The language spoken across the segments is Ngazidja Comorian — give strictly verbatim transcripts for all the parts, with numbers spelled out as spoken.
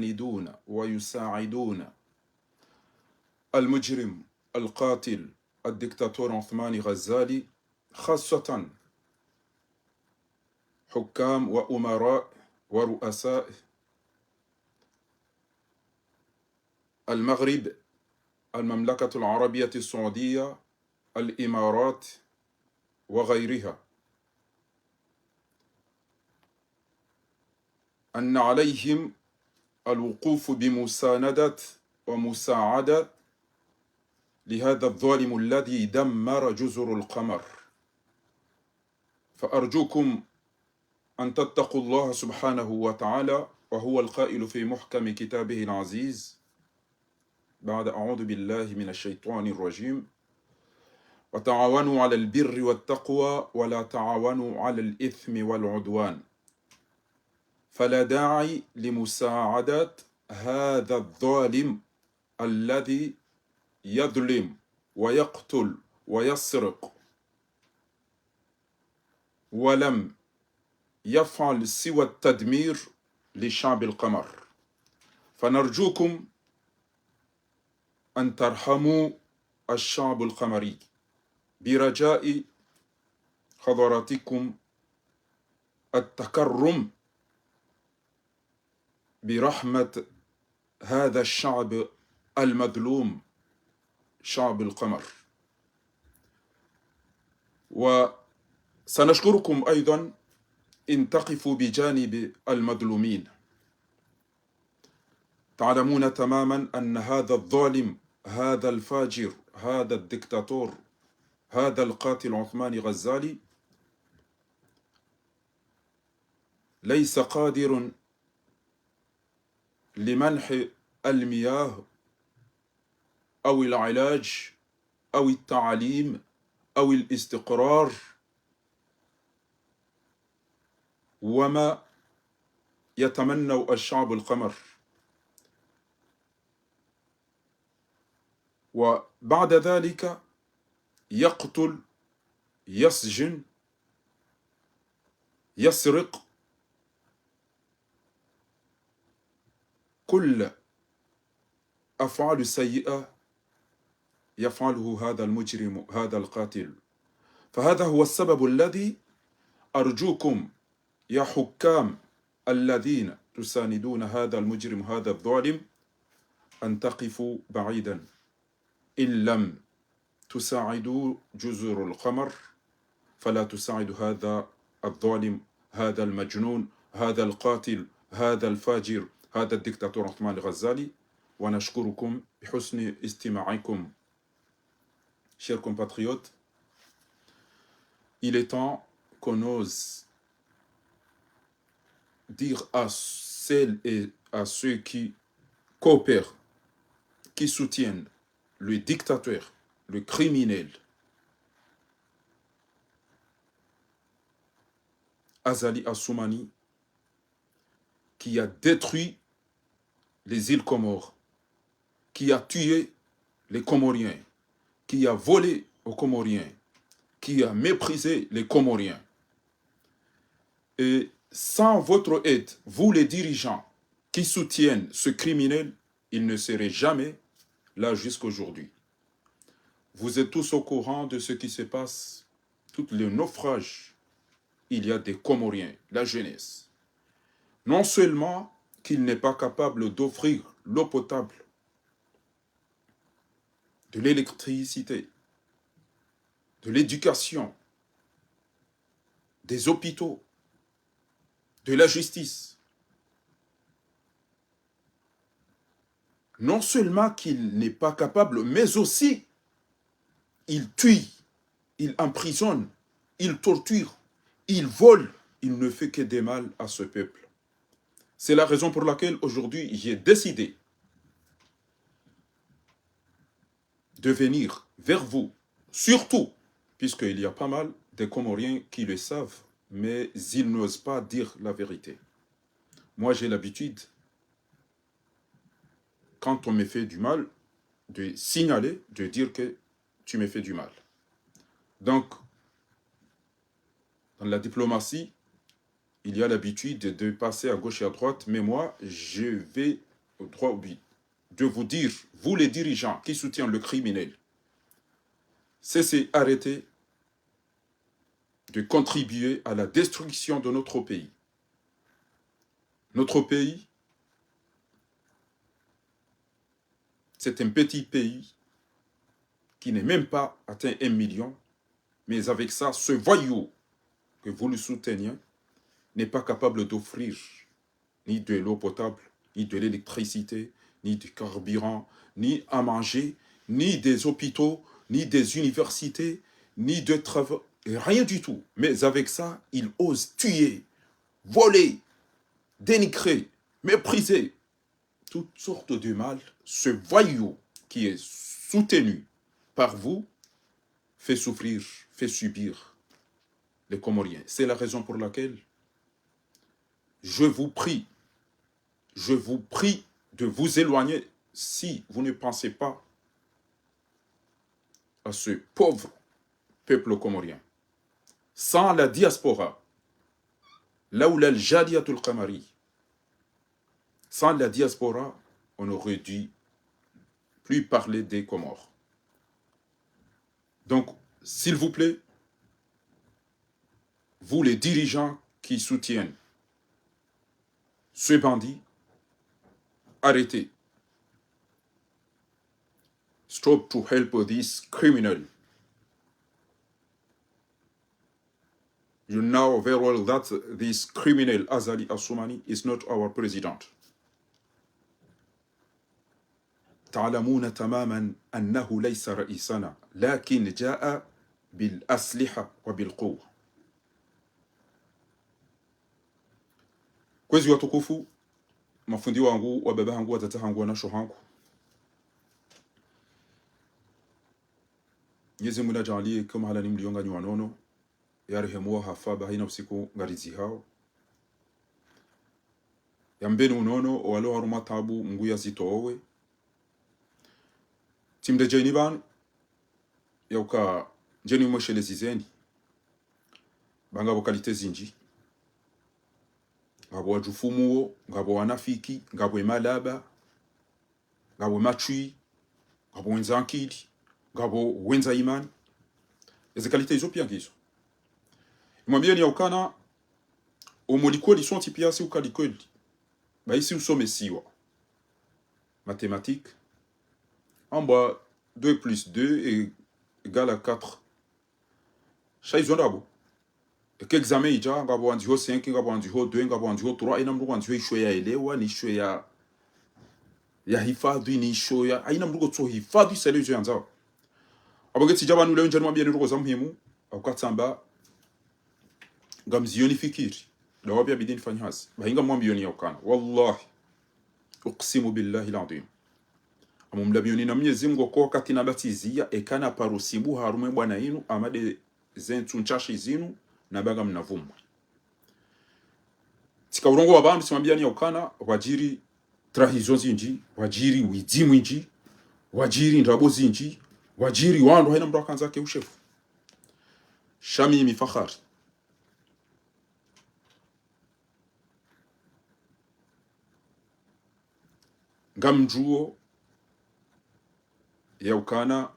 يساندون ويساعدون المجرم القاتل الدكتاتور عثمان غزالي، خاصة حكام وأمراء ورؤساء المغرب، المملكة العربية السعودية، الإمارات وغيرها، أن عليهم الوقوف بمساندة ومساعدة لهذا الظالم الذي دمر جزر القمر. فأرجوكم أن تتقوا الله سبحانه وتعالى، وهو القائل في محكم كتابه العزيز بعد أعوذ بالله من الشيطان الرجيم: وتعاونوا على البر والتقوى ولا تعاونوا على الإثم والعدوان. فلا داعي لمساعدة هذا الظالم الذي يظلم ويقتل ويسرق، ولم يفعل سوى التدمير لشعب القمر. فنرجوكم أن ترحموا الشعب القمري، برجاء حضراتكم التكرم برحمة هذا الشعب المظلوم، شعب القمر. وسنشكركم أيضا إن تقفوا بجانب المظلومين. تعلمون تماما أن هذا الظالم، هذا الفاجر، هذا الدكتاتور، هذا القاتل عثمان غزالي ليس قادر لمنح المياه أو العلاج أو التعليم أو الاستقرار وما يتمنى الشعب القمر. وبعد ذلك يقتل، يسجن، يسرق، كل أفعال سيئة يفعله هذا المجرم، هذا القاتل. فهذا هو السبب الذي أرجوكم يا حكام الذين تساندون هذا المجرم، هذا الظالم، أن تقفوا بعيدا. إن لم تساعدوا جزر القمر، فلا تساعدوا هذا الظالم، هذا المجنون، هذا القاتل، هذا الفاجر، هذا الدكتاتور عثمان غزالي. ونشكركم بحسن استماعكم. Chers compatriotes, il est temps qu'on ose dire à celles et à ceux qui coopèrent, qui soutiennent le dictateur, le criminel Azali Assoumani, qui a détruit les îles Comores, qui a tué les Comoriens, qui a volé aux Comoriens, qui a méprisé les Comoriens. Et sans votre aide, vous les dirigeants qui soutiennent ce criminel, il ne serait jamais là jusqu'aujourd'hui. Vous êtes tous au courant de ce qui se passe, tous les naufrages. Il y a des Comoriens, la jeunesse. Non seulement qu'il n'est pas capable d'offrir l'eau potable, de l'électricité, de l'éducation, des hôpitaux, de la justice. Non seulement qu'il n'est pas capable, mais aussi il tue, il emprisonne, il torture, il vole, il ne fait que des mal à ce peuple. C'est la raison pour laquelle aujourd'hui j'ai décidé de venir vers vous, surtout puisqu'il y a pas mal de Comoriens qui le savent, mais ils n'osent pas dire la vérité. Moi, j'ai l'habitude, quand on me fait du mal, de signaler, de dire que tu me fais du mal. Donc, dans la diplomatie, il y a l'habitude de passer à gauche et à droite, mais moi, je vais au droit au but, de vous dire, vous les dirigeants qui soutiennent le criminel, cessez, arrêtez de contribuer à la destruction de notre pays. Notre pays, c'est un petit pays qui n'est même pas atteint un million, mais avec ça, ce voyou que vous le soutenez n'est pas capable d'offrir ni de l'eau potable, ni de l'électricité, ni du carburant, ni à manger, ni des hôpitaux, ni des universités, ni de travaux, rien du tout. Mais avec ça, il ose tuer, voler, dénigrer, mépriser, toutes sortes de mal. Ce voyou qui est soutenu par vous fait souffrir, fait subir les Comoriens. C'est la raison pour laquelle je vous prie, je vous prie de vous éloigner si vous ne pensez pas à ce pauvre peuple comorien. Sans la diaspora, لولا الجالية القمرية, sans la diaspora, on aurait dû plus parler des Comores. Donc, s'il vous plaît, vous les dirigeants qui soutiennent ce bandit, arrêtez. Stop to help this criminal. You know very well that this criminal Azali Assoumani is not our president. تعلمون تماما أنه ليس رئيسنا، لكن جاء بالأسلحة وبالقوة. Kwezi watukufu, mafundi wangu, wababa hangu, wadzadze hangu, wanasho hangu, Mwenyezi Mungu nadjaanliye ke mahalani mliyo nganyi wanono, yarehemu wahafa, ba hayina usiku ngarizihao. Yambeni unono, owalo harumwa taabu, Mungu yazitowe. Tsimdedjeni pvanu, yauka ndjeni mweshelezizeni. Ba ngapvo qualité zindji. Ngapvo wadjufumuo, ngapvo wanafiki, ngapvo emalaba, ngapvo matswi, ngapvo wendza ankili, ngapvo wendza imani. Eze qualité izo pia ngizo. Imwambiyeni yaukana, omo likoli sontsi pia si uka likoli, ba isi usomesiwa mathématiques, amba deux plus deux est égal à quatre. Sha izo ndrabo. Eka examen idja, ngapvo wandziho cinq, ngapvo wandziho deux, ngapvo wandziho trois, hayina mndru ngwandziho isho yaelewa, ni isho ya, yahifadhwi, ni isho ya, hayina mndru ngotso hifadhwi, sa ile izo yandzao. Apvo nge tsidja pvanu leo ndjani mwambiyeni ndrongoo za muhimu, hauka tsamba ngamziyoni fikiri. Dawa pia bidi nifanye hazi. Ba hinga mwambiyoni yaukana. Wallahi. أقسم بالله العظيم. Ngamumlapviyoni na Mwenyezi Mungu ko wakati nabatiziya, eka naparo sibu harumwa ebwana inu, hama nde zentsu ntsashi zinu, naba ngamnavumwa. Tsika urongoa pvanu tsimwambiyani yaukana, pvwadjiri trahison zindji, pvwadjiri widzi mwindji, pvwadjiri ndrabo zindji, pvwadjiri wandru hayina mndru hakandza ke ushefu. Sha mimi Fakhari, ngamdjuo yaukana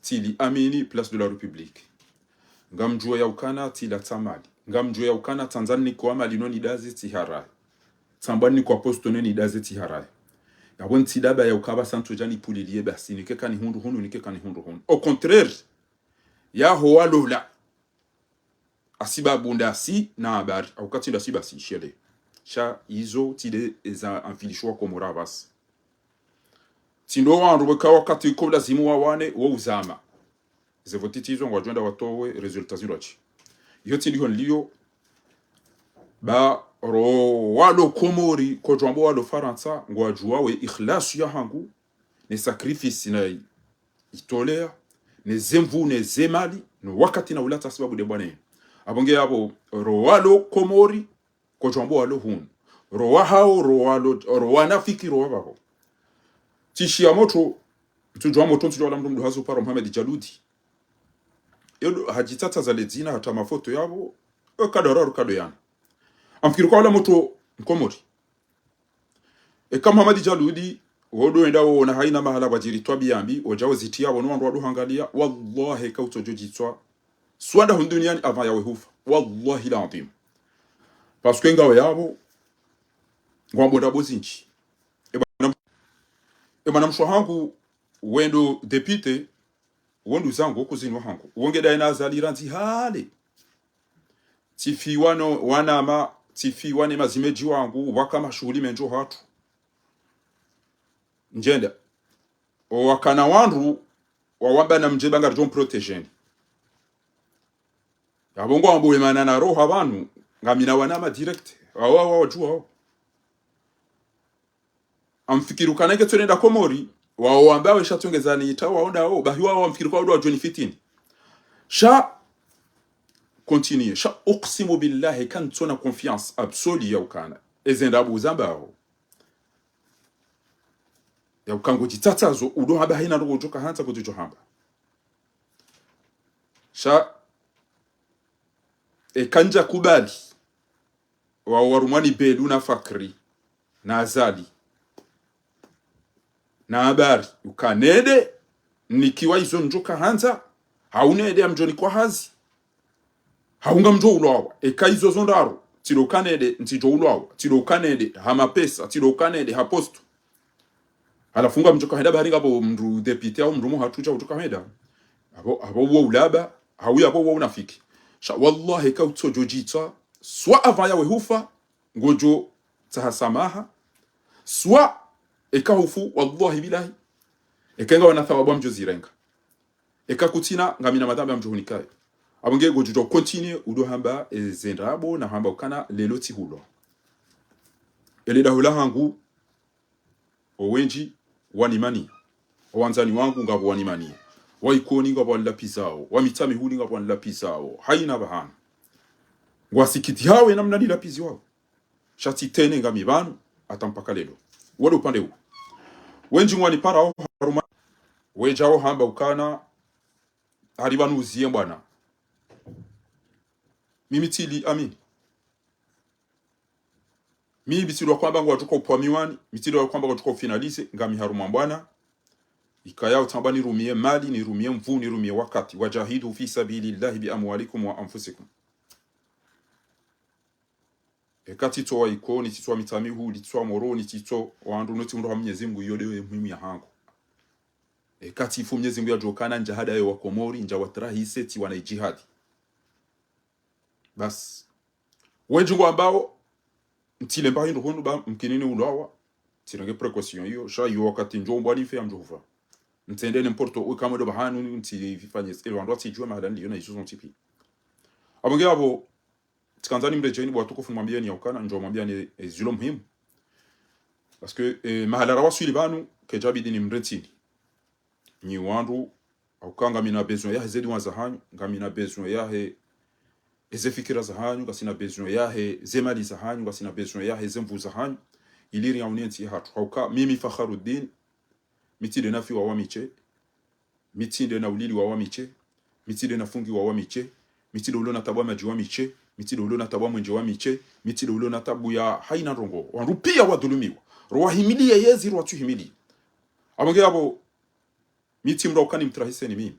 tsili amini Place de la République. Ngamdjuo yaukana tsilatsa mali. Ngamdjuo yaukana tsandza nikowa mali no nidaze tsiharaye. Tsamba nikowa poste no nidaze tsiharaye. Yapvo ntsidaba yauka pvasa ntsodja nipvuliliye basi, nike kanihundru hunu, nike kanihundru hunu. Au contraire, yaho walola. Hasibabu ndasi na habari, hauka tsi ndasi basi shele. Sha izo tsi nde eza anfilishiwa Komori pvasa. Tsi ndo wandru weka wakati ko lazimu wawane, wo uzama. Ze voti tsi izo ngwadjo enda watowe résultat zindrwadji. Iyo tsi ndiho nliyo, ba ro walo Komori, kodjwambo walo Farantsa, ngwadjuwa we ikhlasu yahangu, ne sacrifice na itolea, ne zemvu, ne zemali, no wakati na ulatsa sibabu nde bwana yenu. Apvo nge yapvo, ro walo Komori, kodjwambo walo hunu. Ro wahao, ro walo, ro wanafiki, ro wapvaho. Tsishiya motro, ntsudjuwa motro, ntsudjuwa wala mndru mndru hazi uparo Mohamed Djaloudi. Yo ndo hadjitsatsa za ledzina hata mafoto yapvo, yo kado raru kado yana. Ngamfikiri uka wala motro Mkomori. Eka Mohamed Djaloudi, wo ndo wenda wona haina mahala pvwadjiri twabiya mbi, wodja wozitriya pvo no wandru wandru hangalia, wallahi eka utsodjo djitswa. Swanda hunu duniani avant yawe hufa. Wallahi l'adhwim. Parce que ngawe yapvo, ngwambo ndrabo zindji. E bwana, e bwana mshe wahangu, wendo député, wo nduzangu, wo cousine wahangu. Wo nge daye na Azali randzi hale. Tsifiwa no wanama, tsifiwa ne mazimedji wangu, waka mashuhuli mendji hatru. Ndjenda. Owakana wandru, wawamba namdje ba ngaridjo mprotégeni. Yapvo ngwambo wemana na roha pvanu, ngamina wanama direct. Wawo, wawo, wadjuwa wawo. Amfikiri ukana nge tsonenda Komori, wawo wamba we sha tsongezani ita wawo ndawo, bahi wawo wamfikiri kwa udo wadjo nifitini. Sha, continue. Sha, uksimu billahi, kantsona confiance absolue ya ukana. Eze ndrabo zambao. Ya uka ngodjitsatsazo, udo hamba haina ndrongo udjoka handza kutsudjo hamba. Sha, eka ndja kubali, wa warumwa ni Belu na Fakri, na Azali, na Habari, uka nende, nikiwa izo ndjoka handza, hau nende amdjo nikwa hazi. Hau ngamdjo ulwawa, eka izo zo ndraru, tsido uka nende, ntsidjo ulwawa, tsido uka nende, ha mapesa, tsido uka nende, ha poste. Halafu ngamdjoka henda bahari ngapvo mndru député au mndru muhatru dja udjoka henda. Apvo, apvo uwo ulaba, hau yapvo uwo unafiki. Sha wallahi eka utsodjo djitswa, swa avant yawe hufa, ngodjo tsaha samaha, swa eka hufu, wallahi billahi, eka ngawe na thawabu amdjo zirenga. Eka kutsina, ngamina madhambi amdjo hunikayo. Apvo nge ngodjo djo continuer, udo hamba, eze ndrabo, na hamba ukana, lelo tsihulwa. Ele daho lahangu, owendji, wanimani. Owandzani wangu ngapvo wanimani. Wa Ikoni ngapvo wanilapvizao. Wa Mitsamihuli ngapvo wanilapvizao. Haina pvahanu. Ngwasikitihao ye namna nilapviziwao. Sha tsitene ngami pvanu, hata mpaka lelo. Wole upande uwo. Wendji ngwaniparao harumwa. Wedjao hamba ukana, hari pvanu uziye bwana. Mimi tsili, amini. Mi mitsidwa kwamba ngwadjoka upvwa miwani, mitsidwa kwamba ngwadjoka ufinaliser, ngami harumwa mbwana. Ikayao tsamba nirumiye mali, nirumiye nvuu, nirumiye wakati. وجاهدوا في سبيل الله بأموالكم وأنفسكم. Eka tsitso wa Ikoni, tsitso wa Mitsamihuli, tsitso wa Moroni, tsitso wandru notsi mndru ha Mwenyezi Mungu, iyo ndeyo ye muhimu yahangu. Eka tsifu Mwenyezi Mungu yadjokana ndjahada yo wa Komori, ndja watrahise tsiwana idjihadi. Basi. Wendji ngwambao, ntsile mba hindru hunu ba mkinini ulwawa, tsirenge précaution iyo, sha iyo wakati ndjo mbwa nife ya mdjo hufa. Ntsende n'importe où, kamwe ndo pvahanu, ntsifanye, e wandru watsidjuwe mahala niliyo na izo zontsi pi. Apvo nge apvo, tsikandza nimredjeni bo watukufu nimwambiyeni ya ukana, ndjo mwambiyani, e, zilo muhimu. Parce que, e, mahala rawaswili pvanu, kedjabidi nimrentsini. Nyi wandru, hauka ngamina besoin yahe ze duwa zahanyu, ngamina besoin yahe eze fikira zahanyu, ngasina besoin yahe ze mali zahanyu, ngasina besoin yahe ze nvuu zahanyu, ili riauni entsi yahatru. Hauka mimi Fakharuddin, mi tsi nde nafiwa wa mitshe, mi tsi nde nauliliwa wa mitshe, mi tsi nde nafungiwa wa mitshe, mi tsi nde ulo natabwa madji wa mitshe, mi tsi nde ulo natabwa mwenje wa mitshe, mi tsi nde ulo natabu ya haina ndrongo. Wandru pia wadhulumiwa. Rowahimiliye yezi, rowatsuhimiliye. Apvo nge apvo, mi tsi mndru ukani mtrahiseni mimi.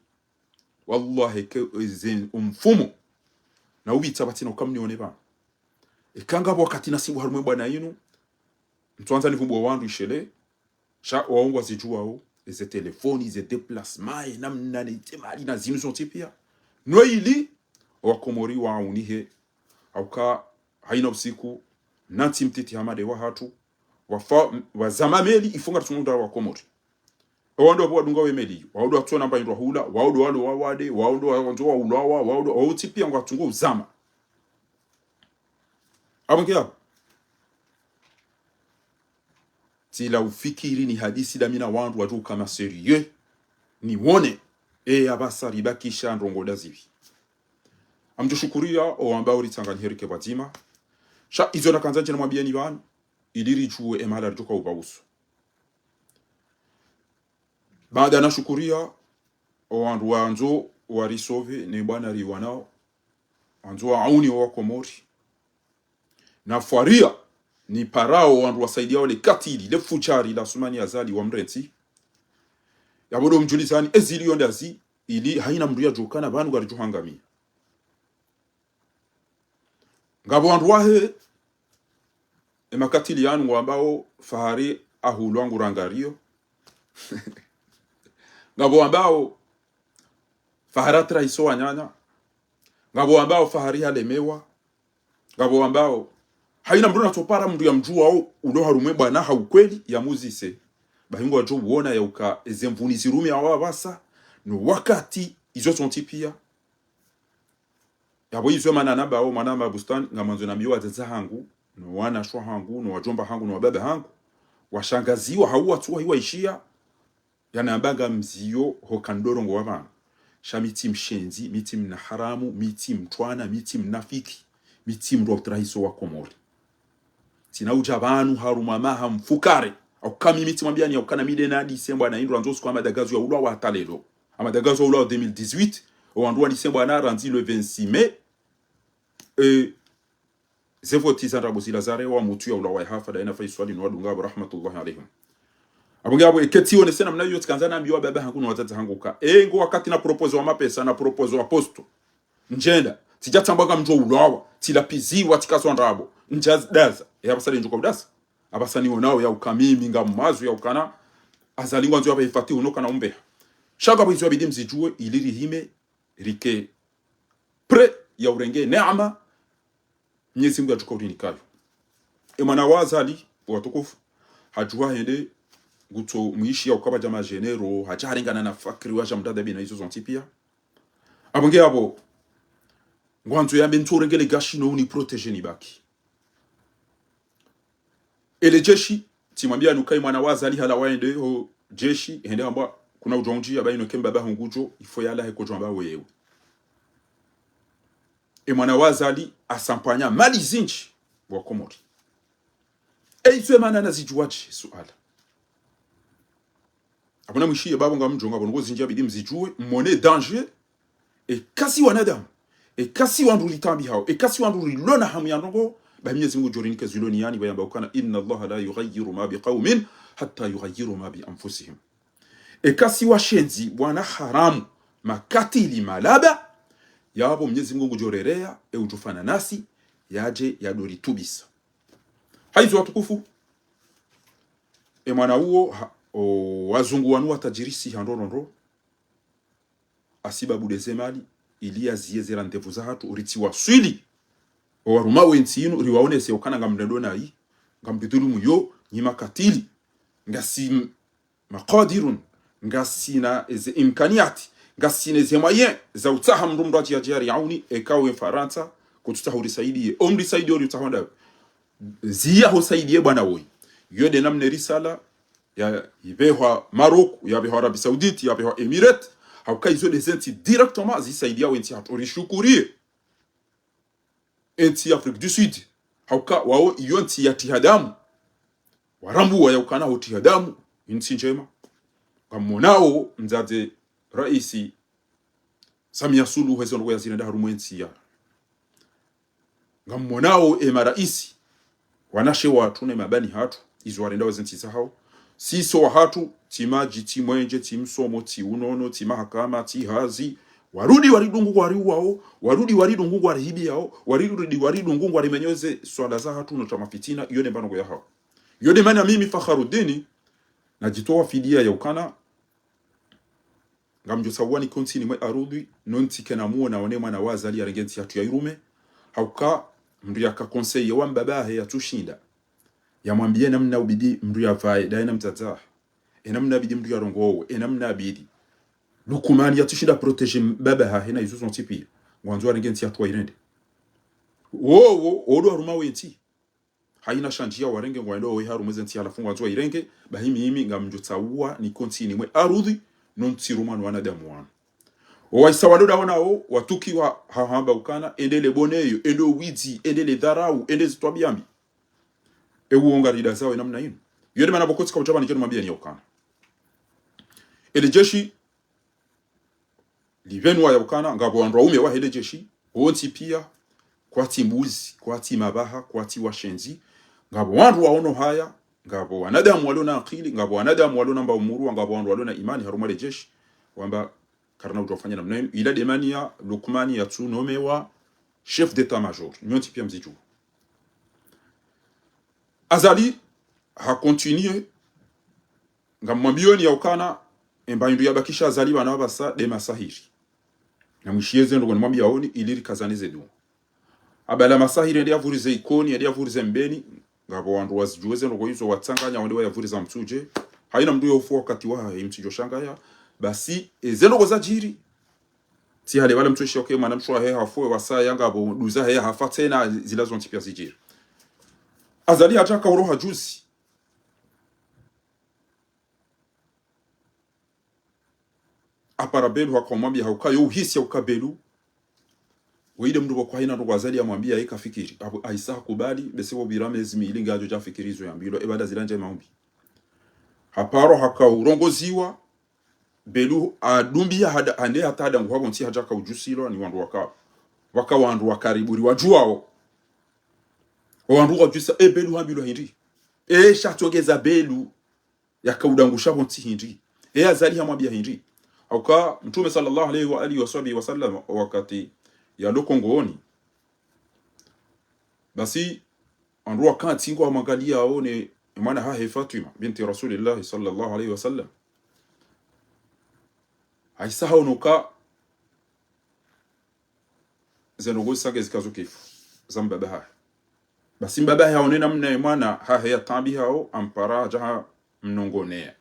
Wallahi, ke, eze, umfumo. Na upvitsa pvatsina uka mnione pvanu. Eka ngapvo wakati nasibu harumwa mbwana yinu, ntswandza nivumbuwe wandru ishele, sha wawo ngwazidjuwao, eze telefoni, ze déplacement, e namna ne ze mali na zinu zontsi pia. No ili, owakomori waaunihe, hauka haina usiku, nantsi mtiti hama nde wahatru, wafa, wazama meli, ifunga tsunga ndra wa Komori. Owo ndo apvo wadunga we meli, wawo ndo watsona mba hindru hula, wawo ndo walo wawade, wawo ndo wandzo waulwawa, wawo ndo, wawo tsi pia ngwatsungo uzama. Apvo nge apvo. Tsila ufikiri ni hadisi damina wandru wadjo ukana sérieux, niwone, e ya pvasa ribakisha ndrongo ndazipvi. Amdjo shukuriya, owamba uritsanganyihe rike pvwadzima. Sha, izo nakandza ndje namwambiyeni pvanu, ili ridjuwe e mahala ridjoka upva uso. Baada nashukuriya, owandru wandzo warisove, ne mbwana riwanao, wandzo waauni owakomori. Nafwariya, ni parao wandru wasaidiao le katili, le fujari la Assoumani Azali wa mrentsi. Yapvo ndo mdjulizani, ezili yo ndazi, ili haina mndru yadjokana pvanu ngaridjo hangamia. Ngapvo wandru wahe, e makatili yanu ngwambao Fahari ahulwa ngu rangario. Ngapvo wambao Fahari atrahiso wananya. Ngapvo wambao Fahari halemewa. Ngapvo wambao haina mndru natsopara mndru yamdjuwao ulo harumwa e bwana ha ukweli yamuzise. Bahi ngwadjo uona yauka eze mvuni zirumiao apvasa, no wakati izo zontsi pia. Yapvo izo mana nambao mwana Mabustani, ngamwandzo nambiye wadzadze hangu, no wanashe hangu, no wadjomba hangu, no wababa hangu, washangaziwa hau watsuwa hiwaishiya, yanamba ngamziyo hoka ndo rongowa pvanu. Sha mi tsi mshenzi, mi tsi mna haramu, mi tsi mtwana, mi tsi mnafiki, mi tsi mndru wa utrahiso wa Komori. Tsina udja pvanu harumwa maha mfukare. Hauka mimi tsimwambiani yaukana mi nde nadise mbwana hindru randzi o usiku Ahmada Gazou yaulwa hata leo. Ahmada Gazou yaulwa deux mille dix-huit, o wandru wadise mbwana randzi le vingt-six mai. E, ze voti za ndrabo zila zarewa, mutru yaulwa waye hafa, daina Faiswali no wadunga apvo rahmatullahi alayhim. Apvo nge apvo, eka tsionese namna iyo tsikandza nambiye wababa hangu no wadzadze hangu ka, e, ngo wakati na propose wa mapesa, na propose wa posto. Ndjenda, tsidja tsambwa ngamdjo ulwawa, tsilapiziwa, tsikazwa ndrabo, ndjazi daza. E, apvasa le ndjuka udasa. Apvasa nionao yauka mimi ngammazu yaukana Azali ngwandzo yapve ifati huno kana umbeha. Sha ngapvo izo yabidi mzidjuwe ili rihime, rike prêt ya urenge neema Mnyezi Mungu yadjuka urinikayo. E mwana wa Azali, watukufu, hadjuwa hende, ngutso mwishi yauka pvadja ma généraux, hadja harengana na Fakri, wadja mdada bina izo zontsi pia. Apvo nge apvo, ngwandzo yambe ntso urenge le gashi no uni protéger nibaki. Ele jeshi, tsimwambiya nuka e mwana wa Azali halawa hende ho jeshi, hende hambwa kuna udjo undjiya, ba inu eka mbaba ho ngudjo, il faut yalawe kodjo hamba wewe. E mwana wa Azali asampanya mali zindji wa Komori. E izo e mana nazidjuwa dje suala. Apvo namwishiye babo ngamdjo, ngapvo ndrongo zindji yabidi mzidjuwe, mwone danger. Eka si wanadamu, eka si wandru ritambihao, eka si wandru rilo na hamu ya ndrongo, ba Mnyezi Mungu ngudjo rinika zilo niyani, ba yamba ukana, إن الله لا يغير ما بقوم حتى يغيروا ما بأنفسهم. Eka si washenzi, wana haramu, makatili, malaba, yapvo Mnyezi Mungu ngudjo rereya, e udjo fanya nasi, yadje yadjo ritubisa. Haizo watukufu, e mwana uwo, ha, o, wazungu wanu watajirisi ha ndro ndro ndro, hasibabu de ze mali, ili yaziye ze rendez-vous zahatru, uritsiwaswili. O warumao e ntsi inu, riwaonese ukana ngamrendo nayi, ngamridhulumu yo, nyi makatili, ngasi m-, makadirun, ngasina eze imkaniyati, ngasina eze moyens, za utsaha mndru mndru adji adji yariauni, eka we Farantsa, kutsutsaha urisaidiye. O mrisaidiye ori utsaha ndawe. Ziya hosaidiye bwana woyi. Yo de namna risala, ya, ipvehwa Maroc, yapvehwa Arabie Saoudite, yapvehwa Emirates, hauka izo de ze ntsi directement zisaidiya we ntsi hatru, rishukuriye. E ntsi ya Afrique du Sud, hauka wao iyo ntsi ya tiha damu. Warambuwa ya ukana ho tiha damu, e ntsi ndjema. Ngamwonao mdzadze raisi Samia Suluhu ezo ndrongo yazirenda harumwa e ntsi ya. Ngamwonao e maraisi, wanashe watru ne mabani hatru, izo warenda wa ze ntsi zahao. Sisi wahatru, tsi madji, tsi mwenje, tsi msomo, tsi unono, tsi mahakama, tsi hazi. Warudi waridungu ngwariuwao, warudi waridungu ngwarihibiyao, warudi waridungu ngwarimenyo ze swala zahatru no tsa mafitina, iyo de mba ndrongo yahao. Iyo de mana mimi Fakharudini, nadjitowa fidiya ya ukana, ngamdjo tsauwa nike o ntsini mwe arudhi, no ntsi kena muona one mwana wa Azali yarenge ntsi hatru ya irume, hauka mndru yaka conseiller wa mbabahe yatsushinda. Yamwambiye namna ubidi mndru yapvaye, daye na mdzadzahe. E namna bidi mndru yarongowe, e namna bidi. Lukumani yatsushinda protéger mbaba hahe na izo zontsi piya. Ngwandzo yarenge ntsi hatru ya irende. Wowo, odo waruma we ntsi. Haina shandjiya warenge ngwendo we harumwa ze ntsi halafu ngwandzo wa irenge, bahi mimi ngamdjo tsauwa nike o ntsini mwe arudhi, no ntsi rumwa no wanadamu wanu. O waisa walo dawo nawo, watukiwa ha hamba ukana, ende le boneyo, ende o widzi, ende le dharau, ende ze twabiya mbi. E uwo ngarida zawo e namna inu. Iyo de mana pvoko tsika utsaba nidjo nimwambiya ni ya ukana. Ele jeshi, lipvenuwa ya ukana, ngapvo wandru waume wahe le jeshi, wontsi piya, kwatsi mbuzi, kwatsi mabaha, kwatsi washenzi, Ngapvo wandru waono haya, ngapvo wanadamu walio na akili, ngapvo wanadamu walio na mbaumurwa, ngapvo wandru walio na imani harumwa le jeshi, wamba karina udjo fanya namna inu, ila nde maana ya Lukmani yatsunomewa chef d'état-major, nyontsi pia mzidjuwa. Azali ha continué, ngamwambiyoni ya ukana, emba hindru yabakisha Azali pvanu pvasa nde masahiri. Namwishiye ze ndrongoo nimwambiyaoni ili rikazane ze dua. Abala masahiri yende yavurize Ikoni, yende yavurize Mbeni, ngapvo wandru wazidjuwa ze ndrongoo izo watsanganya wende wayavuriza Mtsudje. Haina mndru yofu wakati wahahe, mtsidjo shangaya. Basi, eze ndrongoo zadjiri. Tsi hale pvala mtsu eshiya uka mwana mshe wahe hafu, wasaya ngapvo nduzahe hafa tsena, zila zontsi pia zidjiri. Azali hadja haka uroha juzi. Apara Belu haka umwambiya hauka yo uhisi ya uka Belu. Weyile mndru pvoko haina ndrongoo Azali yamwambiya yeka fikiri. Apvo Aisa hakubali, bese pvo pvira mezi mili nge hadjo dja fikiri izo yambilwa, ebada zila ndje maombi. Haparo haka urongoziwa, Belu hadumbiya hada, hande hata hadanguha pvontsi hadja haka udjusilwa ni wandru waka, waka wandru wa karibu ri wadjuwao. Wandru wadjusa, e Belu hambilwa hindri. E sha tsongeza Belu. Yaka udangusha pvontsi hindri. E Azali hamwambiya hindri. Hauka Mtrume swallallahu alayhi wa alihi wa sahbihi wa sallam wakati yalo Kongoni. Basi, wandru wakantsi ngwamwangaliya waone mwana hahe Fatwima, binti Rasulillahi swallallahu alayhi wa sallam. Aisa haono uka ze ndrongoo zisa nge zikazo kifu, za mbaba hahe. Basi mbaba hahe haone namna ye mwana hahe yataabihao, hampara hadja hamnongoneya.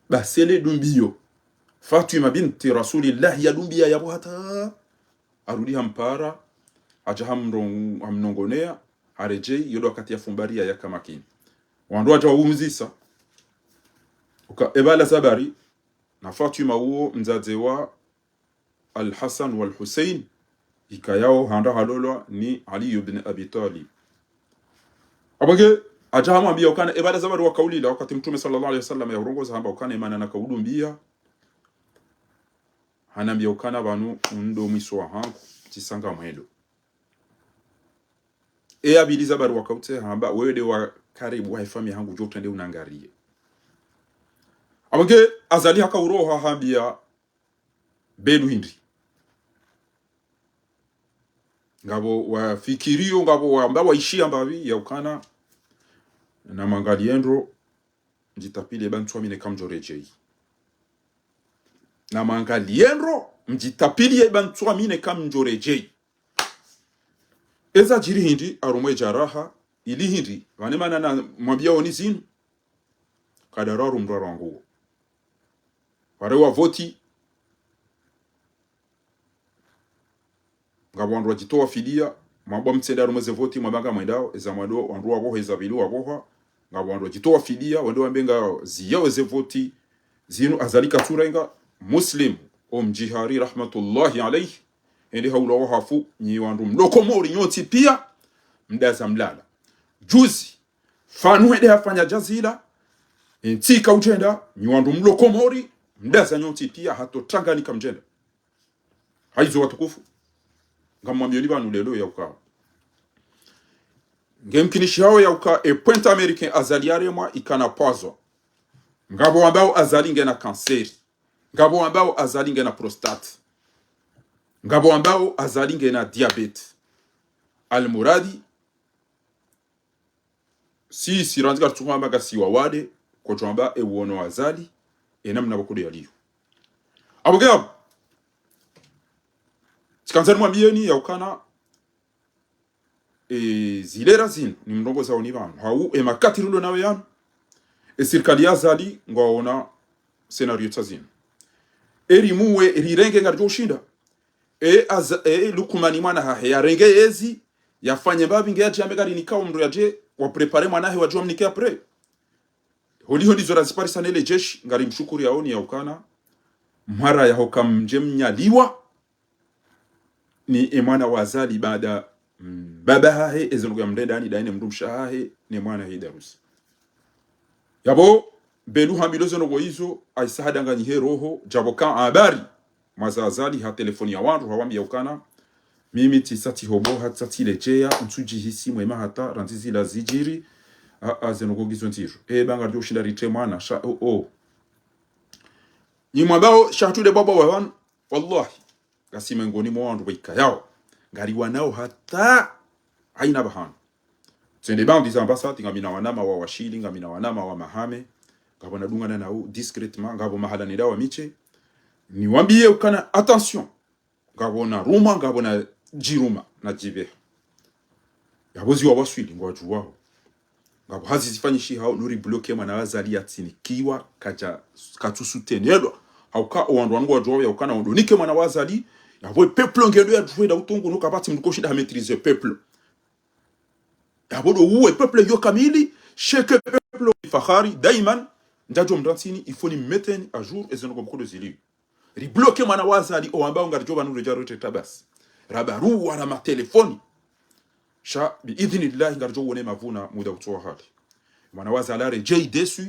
Basi ele dumbiyo. Fatwima binti Rasulillahi yadumbiya yapvo hata. Harudi hampara, hadja hamron-, hamnongoneya, haredjeyi, yo ndo wakati yafumbariya yaka makini. Wandru wadja wahumuzisa. Uka, ebala za bari, na Fatwima uwo mdzadze wa Al-Hasan wal-Husayn, ikayao handa halolwa ni Ali ibn Abi Talib. Apvo nge, hadja hamwambiya ukana, ebala za bari wakaulila, wakati Mtrume swallallahu alayhi wa sallam yahurongoza hamba ukana, emana naka udumbiya, hanambiya ukana pvanu ndo mwiso wahangu, tsisa ngamwendo. Eya pvili za bari wakautse hamba, wewe nde wa karibu wa efamiyi yahangu, djo utrende unangariye. Apvo nge Azali haka uroha hambiya Belu hindri. Ngapvo wafikiriyo, ngapvo wamba waishiya mbapvi ya ukana, namwangaliye ndro, mdjitapviliye pvanu tswamine kamdjo redjeyi. Namwangaliye ndro, mdjitapviliye pvanu tswamine kamdjo redjeyi. Eza djiri hindri, harumwa e djaraha, ili hindri, pvanu emana namwambiyaoni zinu. Kadara harumwa mraro wangu. Ware wa voti, ngapvo wandru wadjitowa fidiya, mwambwa mtsende harumwa ze voti, mwamba ngamwendao, eza mwando, wandru wapvoha, eza pvili wapvoha, ngapvo wandru wadjitowa fidiya, wende wambe ngaziyao ze voti, zinu Azali katsurenga, Muslim, o Mdjihari, rahmatullahi alayhi, hende haulwa wahafu, nyi wandru mlo Komori nyontsi pia, mdaza mlala. Juzi, pvanu hende hafanya djazila, entsi ika udjenda, nyi wandru mlo Komori, mdaza nyontsi pia, hata Tanganyika mdjenda. Hayizo watukufu, ngamwambiyoni pvanu leo ya uka, ngemkinishihao ya uka e Pointe Américaine Azali yaremwa ikana pvwazo. Ngapvo wambao Azali ngena kanseri. Ngapvo wambao Azali ngena prostate. Ngapvo wambao Azali ngena diabète. Almuradi, si, si randzi karitsuhamba ngasi wawade, kotsuhamba e uono wa Azali, e namna pvoko ndo yaliyo. Apvo nge apvo, tsikandza nimwambiyeni ya ukana, e, zilera zinu, nimrongozaoni pvanu. Hau, e makati rilo nayo yanu, e sirikali ya Azali, ngwaona scénario tsa zinu. E rimuwe, rirenge ngaridjo ushinda. E, Aza-, e, Lukumani mwana hahe, yarenge yezi, yafanye mbapvi nge yadje yambe ngari nikao mndru yadje, wa préparer mwana hahe wadje wamnike après. Holiho ndizo raziparisa nele jeshi, ngari mshukuriyaoni ya ukana, mhara yaho kamdje mnyaliwa, ni e mwana wa Azali baada, mm, mbaba hahe, eze ndrongoo yamrenda ani daine mdrumshe hahe, ne mwana hahe Idarusi. Yapvo, Belu hambilwa ze ndrongoo izo, Aisa hadanganyiha e roho, djapvo ka habari, mwaza Azali hatelefoniya wandru, hawambiya ukana, mimi tsisa tsihoboha, tsisa tsiledjeya, ntsudjihisi mwema hata, randzi zila zidjiri, Ah, ah, zinu ngizo ndziro. Eh, ba ngaridjo ushinda ritre mwana, sha, oh, oh. Nyi mwambao, sha tude baba wa pvanu, wallahi. Ngasi mengoni mwa wandru wayikayao. Ngariwanao hata, haina pvahanu. Tsende ba ndiza ambassade, ngamina wanama wa Washili, ngamina wanama wa Mahame, ngapvo nadungana nao, discrètement, ngapvo mahala nenda wa miche. Niwambiye ukana, attention. Ngapvo naruma, ngapvo nadjiruma, nadjipveha. Yapvo ziwawaswili, ngwadjuwao. Ngapvo hazi zifanyishihao, nuri bloquer mwana wa Azali yatsinikiwa, kadja, katsu soutenelwa. Hauka, owandru wanu ngwadjuwao, yaukana wandru nike mwana wa Azali, yapvo peuple ngendo yadjuwe nda utongo, no kapvatsi mndru ngoshinda ha maîtriser peuple. Yapvo ndo uwe peuple yo kamili, sheke peuple fahari, daiman, ndadjo mdrantini, il faut ni mettre à jour, ezinu ngo mkodo zili. Ribloquer mwana wa Azali, owambao ngaridjo pvanu redja rote tabas. Rabaruwa, ra matelefoni. Sha, bi idhinillahi, ngaridjo wone mavuna muda utsowa hali. Mwana wa Azali aredjei dessus,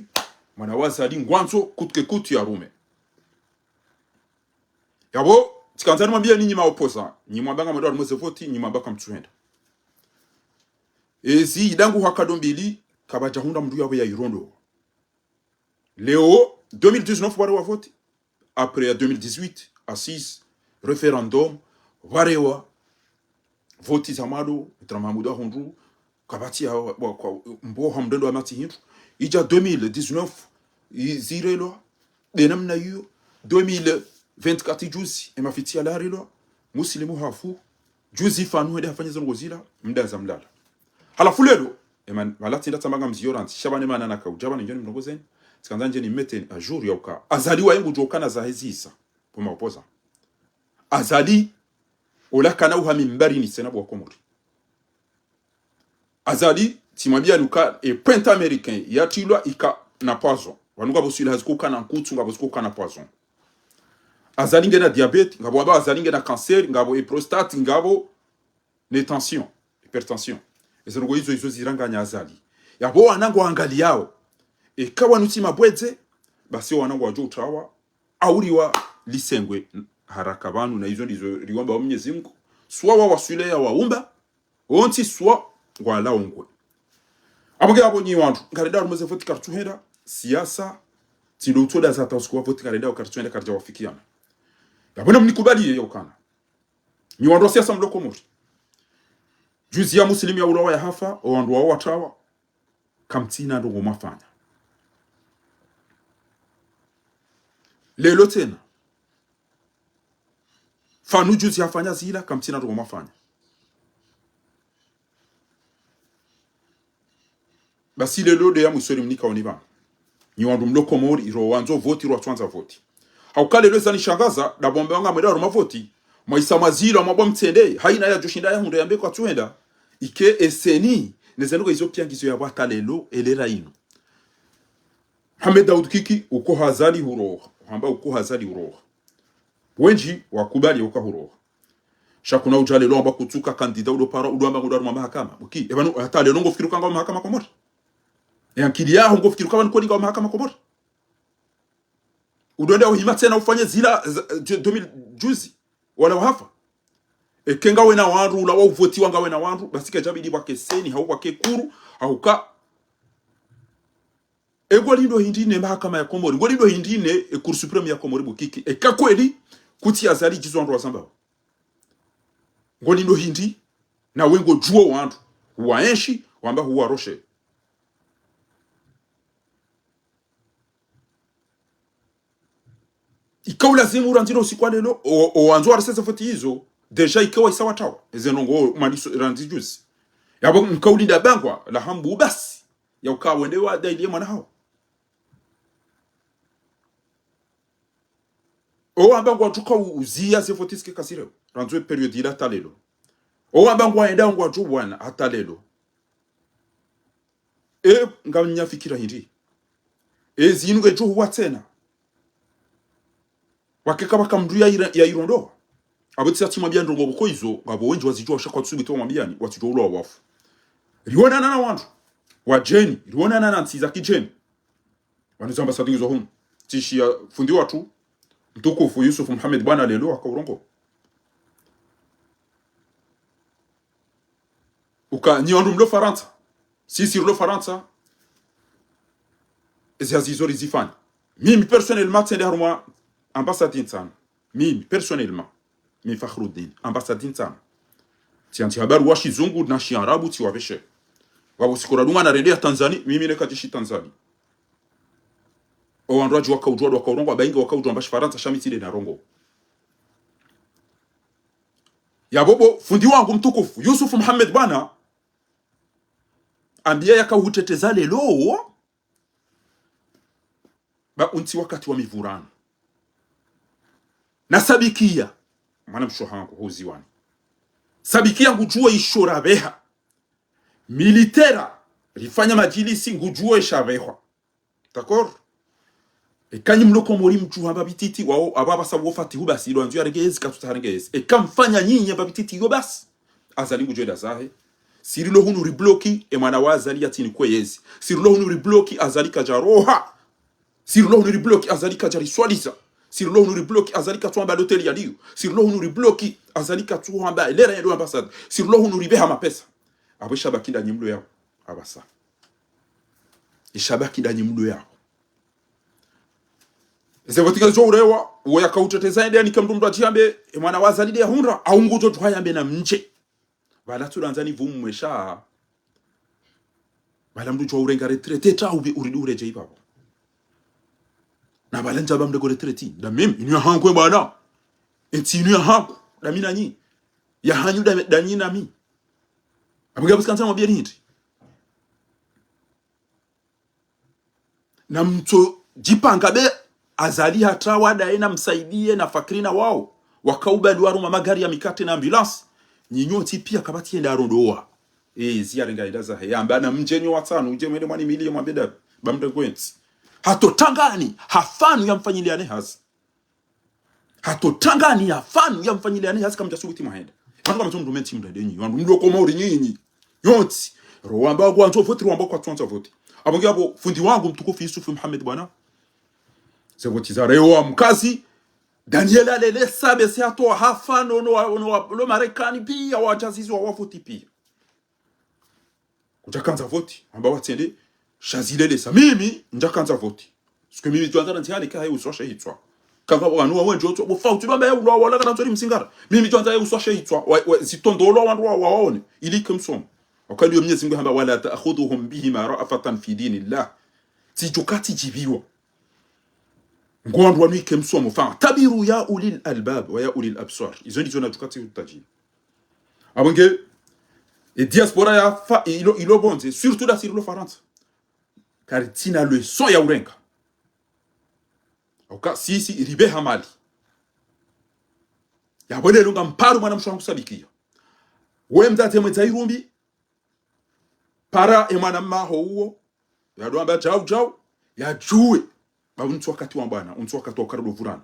mwana wa Azali ngwandzo, coûte que coûte yarume. Yapvo, tsikandza nimwambiye ninyi ma opposants, nyi mwamba ngamwendo harumwa ze voti, nyi mwamba kamtsuhenda. Ezi idangu haka ndo mbili, kapvadja hundra mndru yapvo ya irondo. Leo, deux mille dix-neuf pvarewa voti. Après ya deux mille dix-huit, assises, référendum, pvarewa voti za mwando, Maître Mahamoud ahundru, kapvatsi ya, wa, kwa, mboha mndrendo wa matsi hindru. Idja deux mille dix-neuf, i, zirelwa, de namna iyo, deux mille vingt-quatre juzi, emafitsi yala yarelwa, Muslimu hafu, juzi pvanu hende hafanya zondrongo zila, mda za mlala. Halafu lelo, eman, pvala tsi nda tsamba ngamziyo randzi, sha pvanu emana nakaudja pvanu ndjeni mlongo zeni, tsikandza ndjeni mettre à jour yauka. Azali waye ngudjo kana zahe zisa, pvo ma opposants. Azali, ola kana uha mimbarini tsena bo Wakomori. Azali, tsimwambia nuka, e pointe américain, yatrilwa ika na poison. Wanu ngapvo swila hazikuka na nkutsu, ngapvo zikuka na poison. Azali ngena diabète, ngapvo wamba Azali ngena cancer, ngapvo e prostate, ngapvo ne tension, hypertension. Ezondrongo izo, izo ziranganya Azali. Yapvo wana ngwaangaliyao. Eka wanu tsi mabwedze, basi wana ngwadjo utrawa, auriwa lisengwe haraka pvanu, na izo ndizo riwamba wa Mwenyezi Mungu. Swa wawaswile yawaumba, wontsi swa ngwalaongwe. Apvo nge apvo nyi wandru, ngarenda harumwa ze voti karitsuhenda, siasa, tsi ndo utsoda za hata usiku wa voti ngarenda karitsuhenda karidja wafikiana. Yapvo namnikubaliye yaukana. Nyi wandru wa siasa mlo Komori. Juzi ya Muslimu yaulawa yahafa, owandru wao watrawa, kamtsina ndrongo mwafanya. Lelo tsena. Pvanu juzi hafanya zila, kamtsina ndrongo mwafanya. Basi lelo nde ya mwiso rimnika oni pvanu. Nyi wandru mlo Komori, iro wandzo voti, iro watsuandza voti. Hauka lelo zanishangaza, ndapvo mbe wanga mwenda harumwa voti, mwaisa mwazila, mwabwa mtsende, haina yadjoshinda yahundre yambe kwatsuhenda, ike eseni, nezendrongo izo pia ngizo yapvo hata lelo, elera inu. Mohamed Daoud Kiki, ukoha Azali huroha, hamba ukoha Azali huroha. Wendji wakubali uka huroha. Sha kuna udja lelo amba kutsuka candidat udo para, udo amba ngudo harumwa mahakama. Buki, epvanu, hata lelo ngofikiri uka ngawe mahakama Komori. E ankili yaho ngofikiri uka pvanu kweli ngawe mahakama Komori. Udo enda uhima tsena ufanye zila, za, deux mille juzi. Wala wahafa. Eke ngawe na wandru, ula wa uvoti wa ngawe na wandru, basi kadjabidi pvwake seni, hau pvwake kuru, hauka. E ngolindo hindri ne mahakama ya Komori, ngolindo hindri ne e Cour suprême ya Komori Bukiki. Eka kweli, kutsi Azali djizo wandru wazambao. Ngolindo hindri, nawe ngodjuo wandru, huwaenshi, wamba huwaroshe. Ika ulazimu urandziro usiku wa lelo, o, owandzo wariseze voti izo, déjà ike waisa watrawa. Ezendrongo maliso randzi juzi. Yapvo nka ulinda bangwa, la hambu basi. Yauka wende wadailiye mwana hawo. Owamba ngwadjuka u-, uziya ze voti zike kazireo. Randzo e période ila hata lelo. Owamba ngwaenda ngwadjo wana hata lelo. E, ngamnyafikira hindri. E, zinu ngedjo huwa tsena. Wakeka pvaka mndru ya ira-, ya irondoa. Apvo tsisa tsimwambia ndrongo pvoko izo, ngapvo wendji wazidjuwa washa kwatsusubutu wamwambiani, watsidjuwa ulawa wafu. Riwonana na wandru wadjeni, riwonana na ntsi za kidjeni. Wanu zamba sadingi zo hunu. Tsishiya fundi watru, mtukufu Yusuf Mohamed Bwana lelo, haka urongoa. Uka nyi wandru mlo Farantsa. Sisi rilo Farantsa, ezi hazi izo rizifanya. Mimi personnellement tsende harumwa ambassade ntsanu. Mimi personnellement. Mimi Fakhruddin, ambassade ntsanu. Tsiandzi habari wa shizungu na shiarabu tsiwapveshe. Wapvo sikora dunga na rende ya Tanzanie, mimi neka djeshi Tanzanie. O wandru wadji wakaudjuwa, wakaurongwa, baingi wakaudjuwa mba shifarantsa sha mi tsile na rongo. Yapvo bo, fundi wangu mtukufu, Yusuf Muhammad bwana, ambiya yakauhuteteza leo, ba untsi wakati wa mivurano. Na Sabikiya, mwana mshe hangu, huziwani. Sabikiya ngudjuwa isho rapveha. Militaire, rifanya madjilisi ngudjuwa isha pvehwa. D'accord? Eka nyi mlo Komori mdjuwa hamba pvi titi, wao, aba basa wo Fatihu basi, ilo andzo yarenge yezi, katsutsaha yarenge yezi. Eka mfanya nyinyi hamba pvi titi, iyo basi. Azali ngudjo enda zahe. Si rilo hunu ribloki, e mwana wa Azali yatsini kwe yezi. Si rilo hunu ribloki, Azali kadjaroha. Si rilo hunu ribloki, Azali kadjariswaliza. Si rilo hunu ribloki, Azali katsuhamba loteli yaliyo. Si rilo hunu ribloki, Azali katsuhamba lera yaliyo ambassade. Si rilo hunu ripveha mapesa. Apvo isha baki nda nyi mlo yapvo. Apvasa. Isha baki nda nyi mlo yapvo. Ze voti ngazidjo urewa, uwo yakauteteza yende yanike mndru mndru adji yambe, e mwana wa Azali nde yahundra, au ngudjo djuha yambe na mdje. Pvala tsulandza ni pvumwesha. Pvala mndru djuwa urenga retraite, ta ubi uridi uredjeyi pvapvo. Na pvala ndjaba mndru ko retraite. Nda mimi, inu ya hangu e bwana. Entsi inu ya hangu. Nda mi na nyi. Ya hanyu nda, nda nyi na mi. Apvo nge apvo tsikandza namwambiye ni hindri. Na mtsodjipanga be Azali hata wadaye na Msaidiye na Fakri na wao. Wakaubali waruma magari ya mikate na ambulance. Nyinyi wontsi piya kapvatsi yenda arondowa. E, ziyarenga yenda zahe. Yamba na mdje nyo watsanu, udje mwende mwanimiliye mwambe nda, ba mndru kwentsi. Hato tangani, hafanu yamfanyiliyani hazi. Hato tangani hafanu yamfanyiliyani hazi kamdja subuti mwahenda. Wandru kama tso mndru mentsi mndru ndenyi. Wandru mlo Komori nyinyi. Yontsi. Rowamba ngwandzo voti, rowamba kwatsuandza voti. Apvo nge apvo fundi wangu mtukufu Yusuf Muhammad bwana. Ze voti za rewa mkazi. Daniel alele sabe si hatowa hafanu no, no, no, lo Marekani piya wadjazizi wa wavoti piya. Kudjakandza voti, amba watsende, sha zilelesa. Mimi, ndjakandza voti. Parce que mimi djwandza na ndzihani ka hayi uswa shehitswa. Kanga wanu wa wendji otswa, bo fauti bamba ya ulwa wala kana ntsori msingara. Mimi djwandza ya uswa shehitswa, wa, wa, zitondolwa wandru wa, wa, waone. Ili ike msomo. Wakati yo Mwenyezi Mungu hamba, "ولا تأخذكم بهما رأفة في دين الله." Tsidjuka tsidjibiwa. Ngo wandru wanu ike msomo. فاعتبروا يا أولي الألباب ويا أولي الأبصار. Izo ndizo nadjuka tsi utajini. Apvo nge, e diaspora ya fa, ilo, ilo pvondze, surtout nda si rilo Farantsa. Karitsina leçon ya urenga. Oka, sisi, ripveha mali. Yapvo lelo ngamparo mwana mshe hangu Sabikiya. We mdzadze mwedza irumbi, para e mwana mmaho uwo, yadowamba djau djau, yadjuwe. Ba untsi wakati wa bwana, untsi wakati wa ukara do vurana.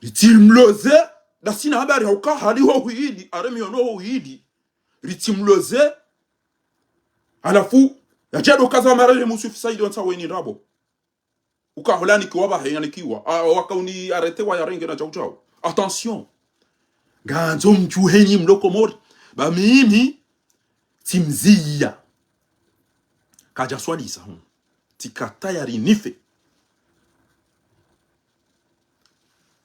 Ritsimloze, nda sina habari hauka hali ho huili, are mihono ho huili. Ritsimloze, halafu, yadjado kaza wa marare Yusuf Said ontsa weni ndrabo. Uka holani kiwa ba hena nikiwa. A, waka uni arrêté wa yarenge na djau djau. Attention. Ngandzo mdjuhe nyi mlo Komori. Ba mimi, tsimziya. Kadjaswalisa, hmm. Tsikatayari nife.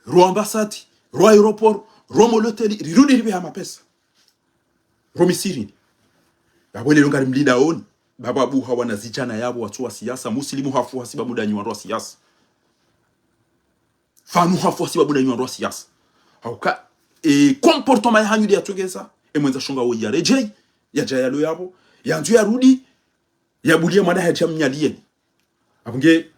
Ro ambassade, ro aéroport, ro mo loteli, rirudi ripveha mapesa. Ro misirini. Yapvo lelo ngari mlinda oni. Baba buha wana zidjana yapvo watsu wa siasa. Muslimu hafu hasibabu ndanyi wandru wa siasa. Fanu hafu hasibabu ndanyi wandru wa siasa. Hauka, e, comportement ya hanyu nde yatsongeza. E mwendza shonga wo yaredjeyi. Yadja yalo yapvo. Yandzo yarudi. Yabuliya mwana hadja mnyaliyeni. Apvo nge,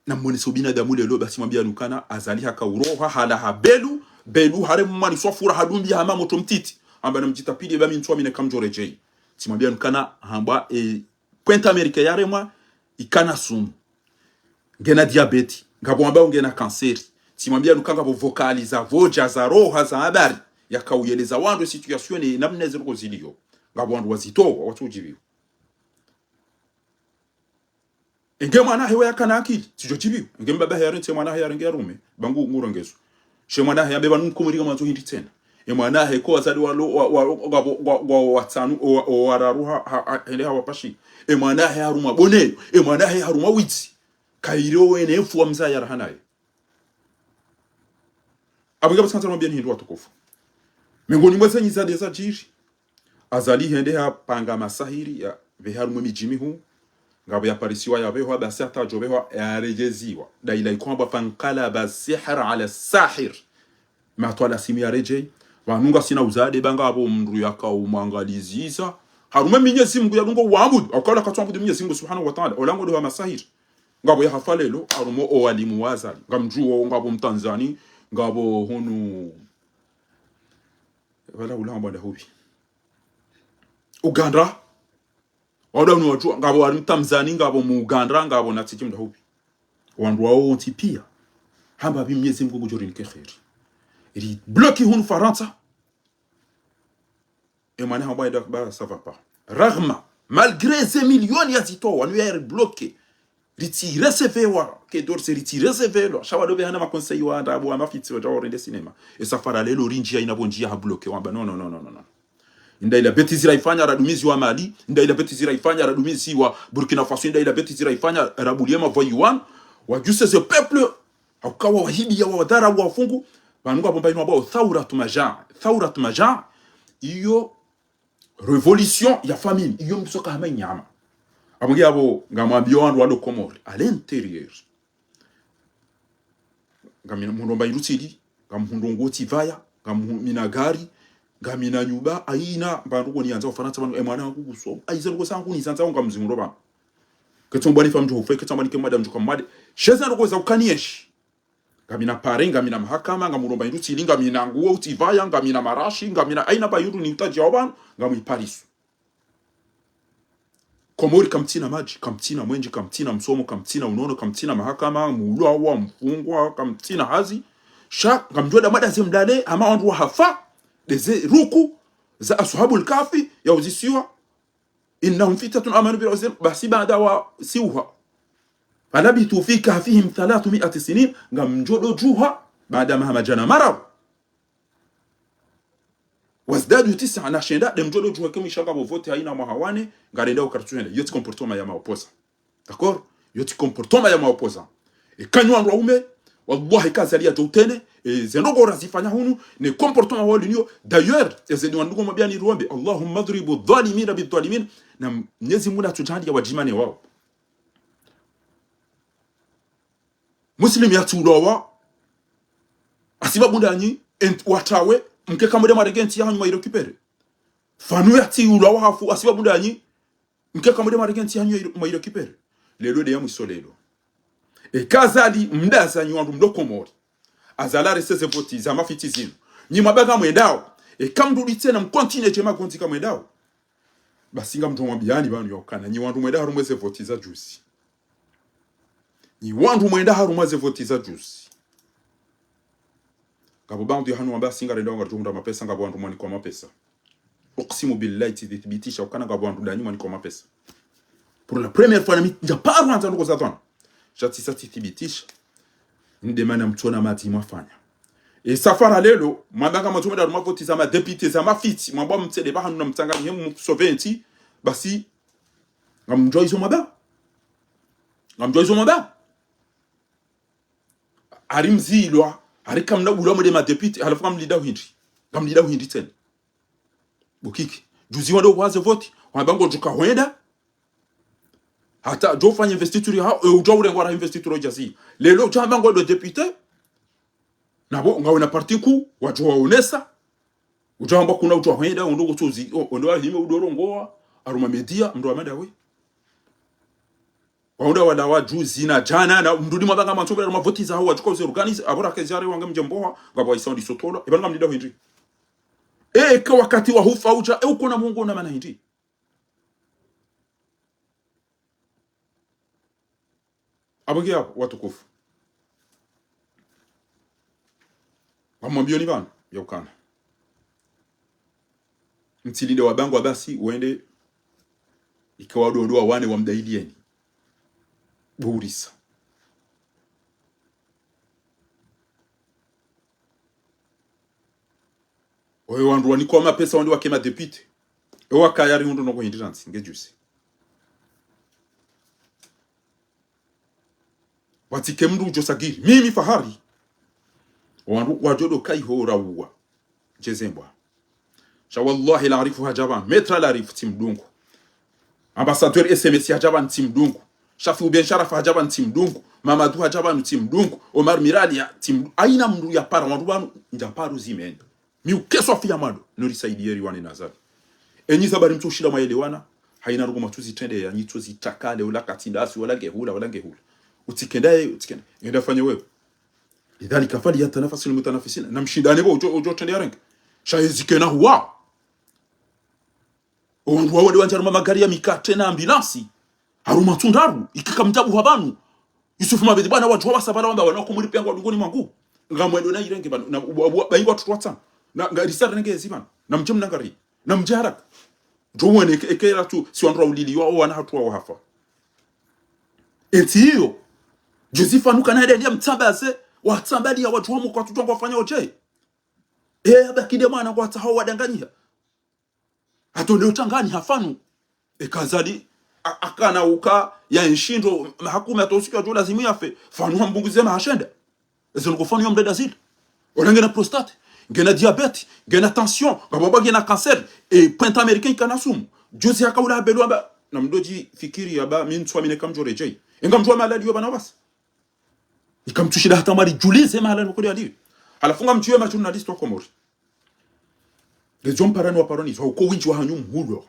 na mwonese ubinadamu lelo, basi mwambiya nukana, Azali haka uroha, hala ha belu, belu, hare mwani swafura, hadumbi, hama moto mtiti. Hamba na mdjitapili, ba mi ntswa mi ne kamdjoredjeyi. Tsimwambiya nukana, hamba, e, kwenta Amerika yaremwa, ikana sumu. Ngena diabète, ngapvo wamba ngena kanseri. Tsimwambiya nuka ngapvo vocali za vodja za roha za habari. Yakauyeleza wandru situation ne namna ziriko ziliyo. Ngapvo wandru wazitowa, watsudjibiwa. Enge mwana hewe yakana akili, tsidjo djibiwa. Enge mbaba he yarentsi mwana he yarenge yarume, ba ngu, ngurongezo. She mwana he yambe ba nunku murika mwandzo hindri tsena. E mwana he ko wazali walo, wa, wa, wa, wa, wa, wa, watsanu, o, wa, o, wararu ha, ha, ha, hende hawapashi. E mwana hahe harumwa bone, e mwana hahe harumwa widzi. Kayiri owene mfu wa mzaya raha naye. Apvo ngapvo tsikandza namwambieni hindru watukufu. Mengoni mwa ze nyi zade zadjiri. Azali hende hapanga masahiri yapvehe harumwa emidji mihuu. Ngapvo yaparisiwa yapvehwa, basi hata yadjo pvehwa yaredjeziwa. Nda ila ikohambwa فانقلب السحر على الساحر. Matwala simu yaredjeyi. Pvanu ngasina uzade ba ngapvo mndru yakaumwangaliziza. Harumwa Mnyezi Mungu yadungo waabudu. Hauka ola katsuabudu Mnyezi Mungu Subhanahu wa Ta'ala. Ola ngodjo ha masahiri. Ngapvo yahafa leo, harumwa owalimu wa Azali. Ngamdjuo, ngapvo Mtanzani, ngapvo hunu. Pvala ula hambwa ndahupvi. Uganda. Wauda unu wadjua, ngapvo wali Mtanzani, ngapvo Muuganda, ngapvo na tiki mndahupvi. Wandru wawo wontsi pia. Hamba pvi Mnyezi Mungu ngudjo rinike kheri. Ili bloki hunu Farantsa. E mwana hamba ida ba ça va pas. Raghma, malgré ze milioni yazitowa, wanu yari bloqué. Ritsi recevewa, Quai d'Orsay ritsi recevelwa. Sha wado pvehana makonsei wa ndrabo wa mafitsi wadjao rende sinema. E safara leo rindjia ina pvo ndjia ha bloqué. Wamba, non, non, non, non, non, non. Inda ila bêtise raifanya radumiziwa Mali, inda ila bêtise raifanya radumiziwa Burkina Faso, inda ila bêtise raifanya rabuliwa mavoyous wanu. Wadjuse ze peuple, hauka wahibia, wawadharau, wafungu. Pvanu ngapvo mba inu wambao ثورة مجاعة. ثورة مجاعة. Iyo révolution ya famine. Iyo msoka hama inyama. Apvo nge apvo ngamwambio wandru walo Komori, à l'intérieur. Ngamina mhundro mba indru tsili, ngamhundro nguo tsipvaya, ngamina gari, ngamina nyumba, haina, mba ndrongoo niyandzao Farantsa pvanu, e mwana hangu kuso. Haiza ndrongoo zangu nizandzao ngamzihundro pvanu. Ketsi mbwani fa mndru hufe, ketsi mbwani ke mada mndru kamade. Sha ze ndrongoo za ukaniyeshi. Ngamina pare, ngamina mahakama, ngamhundro mba indru tsili, ngamina nguo utsipvaya, ngamina marashi, ngamina haina mba indru ni utadjiao pvanu, ngamwipariso. Komori kamtsina madji, kamtsina mwendje, kamtsina msomo, kamtsina unono, kamtsina mahakama, muulwawa, mfungwa, kamtsina hazi. Sha, ngamdjo enda mwadaze mlale, hama wandru wahafa, ndeze ruku, za Ashabul Kahfi, yauzisiwa, إنهم فتية آمنوا بربهم, basi baada wasiuha. فلبثوا في كهفهم ثلاثمائة سنين, ngamdjo ndo djuha, baada maha madjana mararu. وازدادوا تسعا, na shenda, nde mdjo ndo djuha ke mwisha ngapvo vote haina mwaha wane, ngarendao karitsu henda. Iyo tsi comportement ya ma opposants. D'accord? Iyo tsi comportement ya ma opposants. Eka nyi wandru waume, wallahi ka Azali yadjo utene, e, ze ndrongoo razifanya hunu, ne comportement wa l'union. D'ailleurs, eze ni wandru ngomwambiani ruombe, اللهم اضرب الظالمين بالظالمين, na Mnyezi Mungu natsudjaanlia wadjimane wao. Muslim yatsiulwawa, hasibabu ndanyi, ent-, watrawe, mke kamwende mwarenge ntsi yahanyu mwayirécupérer. Fanu yatsiulwawa hafu, hasibabu ndanyi, mke kamwende mwarenge ntsi yahanyu mwayirécupérer. Leo nde ya mwiso leo. Eka Azali mdaza nyi wandru mlo Komori. Azali arese ze voti za mafitsi zinu. Nyi mwamba ngamwendao. Eka mdrudi tsena mcontinuer dje magondzi kamwendao. Basi ngamdjo mwambiani pvanu yaukana. Nyi wandru mwenda harumwa ze voti za juzi. Nyi wandru mwenda harumwa ze voti za juzi. Ngapvo baadhwi yahanu wamba si ngarendao ngaridjo hundra mapesa, ngapvo wandru mwanikwa mapesa. أقسم بالله, tsidjithibitisha ukana ngapvo wandru ndanyi mwanikwa mapesa. Pour la première fois, nami ndjaparo handza ndrongoo za dhwanu. Sha tsisa tsidjithibitisha. Nde mana mtsona madzi mwafanya. E safara leo, mwamba ngamwandzo mwenda harumwa voti za madéputés, za mafitsi, mwamba mtsende pvahanu na mtsanganye mu sauver ntsi, basi, ngamdjuwa izo mwamba. Ngamdjuwa izo mwamba. Hari mzilwa, hari kamna ulwa mwende madéputés, halafu ngamlindao hindri. Ngamlindao hindri tsena. Bukiki. Juzi wandru waze voti, wamba ngodjo ka hwenda. Hata djo fanya investiture ha, e, udjo urengwa ra investiture djazi. Leo djamba ngwendo député. Napvo, ngawe na parti nkuu, wadjo waonesa. Udjo amba kuna udjo hwenda, ondo ngotsozi, o, ondo wahime udorongoa, harumwa média, mndru wa madawe. Waunda wala wa juzi na djana, na mndru ni mwamba ngamwandzo pvira harumwa voti zaho, wadjo ka uzi organiser, apvo rakezi yare wange mdje mboha, ngapvo waisa wandisa utolwa, ipvanu ngamlindao hindri. E, eka wakati wa hufa udja, e, ukona mwongo na mana hindri. Apvo nge apvo, watukufu. Ngamwambioni pvanu, yaukana. Mtsilinde wabangwa basi, wende, ika wadodo wa wane wamdailieni. Buhurisa. Oyo wandru wanikwa mapesa wandru wake madéputés. Ewa kaya rihundru noko hindri rantsi, nge juzi. Watsike mndru udjo sagiri. Mimi Fahari. Wandru wadjo ndo kaiho rauwa. Djezembwa. Sha wallahi Larifu hadja pvanu. Maître Larifu tsimdungu. Ambassadeur S M S hadja pvanu tsimdungu. Shafiu Ben Sharaf hadja pvanu tsimdungu. Mamadou hadja pvanu tsimdungu. Omar Mirali ya tsimdungu. Haina mndru yapara wandru pvanu, ndjaparo zimenda. Mi uke swafi ya mwando, nuri saidiye riwane na Azali. Enyi zabari mtsu ushila mwaelewana, haina ndrongoo mwatsu zitrende ya nyitso zitakale, ola katsi ndasi, ola ngehula, ola ngehula. Utsikenda ye, utsikenda. Ngenda fanye wewe. Lidhalika falyatanafasi lmutanafisin. Na mshindane bo udjo, udjo trende ya renge. Sha yezike na huwa. Owandru wawo nde wandja harumwa magari ya mikate na ambulansi. Harumwa ntsu ndraru, ikika mdjabu ha pvanu. Yusufu Mabedi bwana wadjuwa wasa pvala wamba wana wakomori piya ngwadungoni mwangu. Ngamwendo na irenge pvanu, na, wa, wa, baingo watutu watsa. Na, nga, risa renge ezi pvanu. Na mdje mnangari. Na mdje haraka. Djo mwene eke, eke latsu, si wandru wa ulili, wa, wana hatru wa wahafa. Eti iyo. Djuzi pvanu kana hede ndiya mtsambaze, watsambali ya wadjuwa mko watutwa ngwafanya odje. E, abaki nde mwana ngwatsaho wadanganyiha. Hatonde utsangani hafanu. Eka Azali, a-, akana uka ya nshindo, mahakume hata usiku ya djo lazimu yafe. Pvanu hambunguze mahashenda. Ezo ndrongoo pvanu yo mdreda zile. Ola ngena prostate, ngena diabète, ngena tension, ngapvo amba ngena cancer. E printemps américain ikana sumu. Djuzi haka ula habelwa amba, na mdru dji fikiri amba, mi ntswa mi neka mdjo redjei. Enga mdjuwa malali yo pvanu basi. Ika mtsu shinda hata mwari djulize mahala nukuli yaliyo. Halafu ngamdjuwe ma journaliste wa Komori. Ngezo mparani wa paroni, zo uko windji wahanyu mhulwa.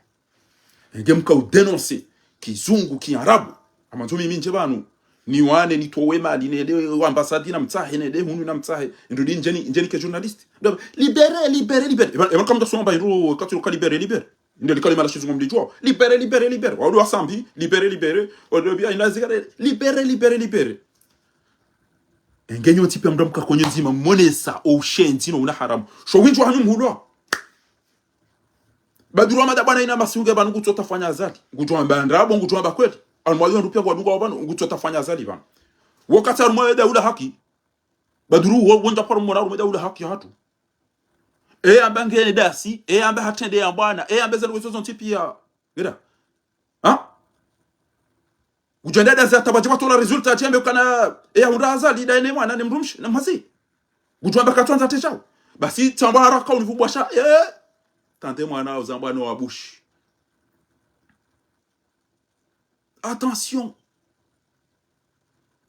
Nge mka udénoncer, kizungu, kiarabu. Amandzo mimi ndje pvanu. Niwane, nitowe mali, nende wa ambassade namtsahe, nende hunu namtsahe. Ndo ndi ndjeni, ndjeni ke journaliste. Ndo, libérez, libérez, libérez. Eba, eba kamdja soma ba hindru, katsi uka libérez, libérez. Ndo likali mala shizungu mdidjuwa. Libérez, libérez, libérez. Wawudu wasambi, libérez, libérez. Wawudu pia inazikare, libérez, libérez, libérez. Enge nyontsi pia mdru mkakonye ndzima, monesa, o ushenzi, no una haramu. Sho windji wahanyu mhulwa. Badru Amada bwana ina masiunge pvanu ngutsotafanya Azali. Ngutwamba ndrabo, ngutwamba kweli. Harumwa yo ndru pia ngwadunga wa pvanu, ngutsotafanya Azali pvanu. Wakati harumwa ye daula haki. Badru wo, wondja paro mwana harumwa daula haki hatru. E amba nge dasi, e amba hatrende ya bwana, e amba zanu wezo zontsi pia. Ngeda. Ha? Ngudjwenda dasi hata badji watola résultat, atsi ambe ukana, e ya hundra Azali, da ene mwana, ne mdrumshe, ne mhazi. Ngudjwamba katswandza teshao. Basi, tsamba haraka univubwasha, e. Tante mwana, uzambwa no wabushi. Attention.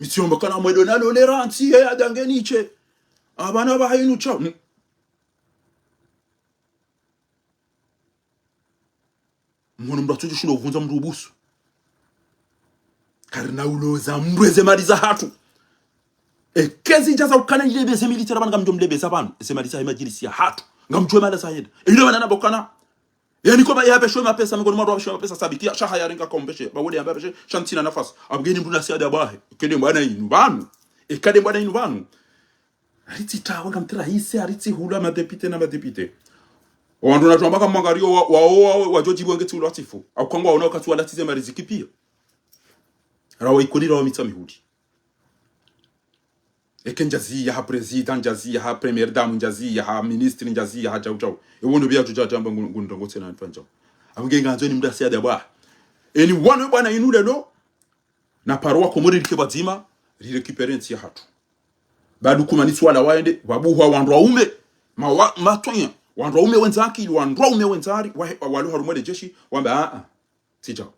Misiomba kana mwedo nalo le rantsi, e, adange niche. Abana ba hainu chao. Mhono mdru atsudjo shinda uvundza mdru ubusu. Karina uloza mdru eze mali za hatru. E, kezi ndjaza ukana ile beze militaire pvanu ngamdjo mlebeza pvanu. Eze mali za he madjilisi ya hatru. Ngamdjuwe mali za henda. E, ile wana nabokana. Yani koma yapveshwe mapesa, mikono mwa wandru wapveshwe mapesa sabiti, ya shaha yarenga kombeshe, ba wole yamba pveshe, sha ntsina nafasi. Abugeni mdru nasi adabu wahe. Kede mbwana inu pvanu. E, kede mbwana inu pvanu. Aritsi tawa ngamtira hise, aritsi hula madéputé na madéputé. Wandru na twamba kamwangariyo wa, wa, wa, wa, wadjo djibu wenge tsi ula tsifu. Au kangwa ona wakati wala tsize mariziki pia. Rawa ikoni, rawa mitsa mihuli. Eke ndjazi ya ha président, ndjazi ya ha première dame, ndjazi ya ha ministre, ndjazi ya ha djau djau. Ewo ndo biya djau djau amba ngu, ngu ndrongo tsena nfanya djau. Abu nge ngandzo ni mdru asi adabu wahe. Eni wanu bwana inu lelo, na paro wa Komori like pvadzima, ri récupérer ntsi ya hatru. Badu kuma ni swala waende, wabuhwa wandru waume, ma wa, matwenya, wandru waume wendza akili, wandru waume wendza ari, wa, walo harumwa le jeshi, wamba, a, a, tsi djau.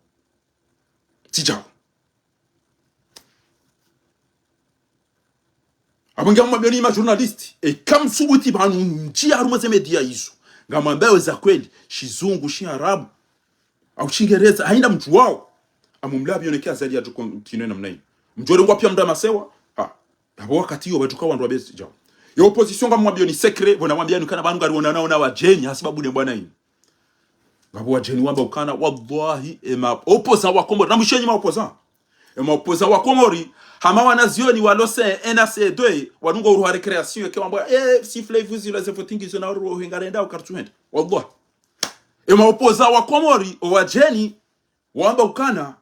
Tsi djau. Abo ngamwambiyo ni ma journaliste, e kamsubuti pvanu mdjiya harumwa ze média izo. Ngamwambiyo za kweli, shizungu, shiarabu, au shingereza, haina mdru wao. Amu mlabi yoneke Azali ya djo continuer namna inu. Mdjole ngwa pia mdru amasewa, ha. Abo wakati yo badjuka wandru wabezi djao. Yo opposition ngamwambiyo ni secret, bona mwambiyo ni kana pvanu ngari wonana ona wadjeni, hasibabu ne bwana inu. Ngapvo wadjeni wamba ukana, wallahi, e ma opposant wa Komori, na mwishenyi ma opposant. E ma opposant wa Komori, hama wanazioni walo C un na C deux, wanungo uruha récréation, eke wamba, e, sifflet ivuzi, les voting izo na uruha hengarenda, ukartuhenda. Wallahi. E ma opposant wa Komori, o wadjeni, wamba ukana,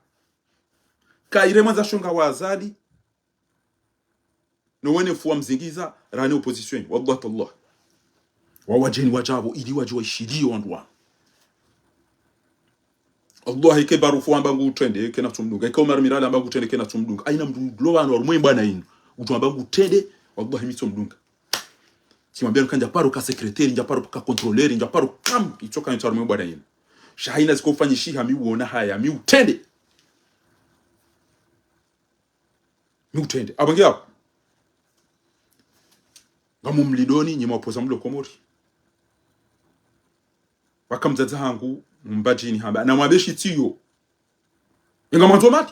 kaire mwanza shonga wa Azali, no wene fuwa mzingiza, rani opposition, wallahi tallah. Wa wadjeni wadjapvo, ili wadje waishiliye wandru wanu. Wallahi, eka Barufu amba ngutrende, eka natsumdunga. Eka Omar Mirali amba ngutrende, eka natsumdunga. Haina mndru ulo pvanu harumwa ye bwana inu, udjo amba ngutrende, wallahi mi tsumdunga. Tsimwambia nuka ndja paro ka secrétaire, ndja paro ka contrôleur, ndja paro ka mdru, itsoka nitso harumwa ye bwana inu. Sha haina ziko ufanyishiha mi uona haya, mi utrende. Mi utrende. Apvo nge apvo. Ngamumlindoni, nyi mwaopposants mlo Komori. Pvaka mdzadze hangu, Mbadjini hamba. Na mwambe shitsiyo. Inga mwandzo mali.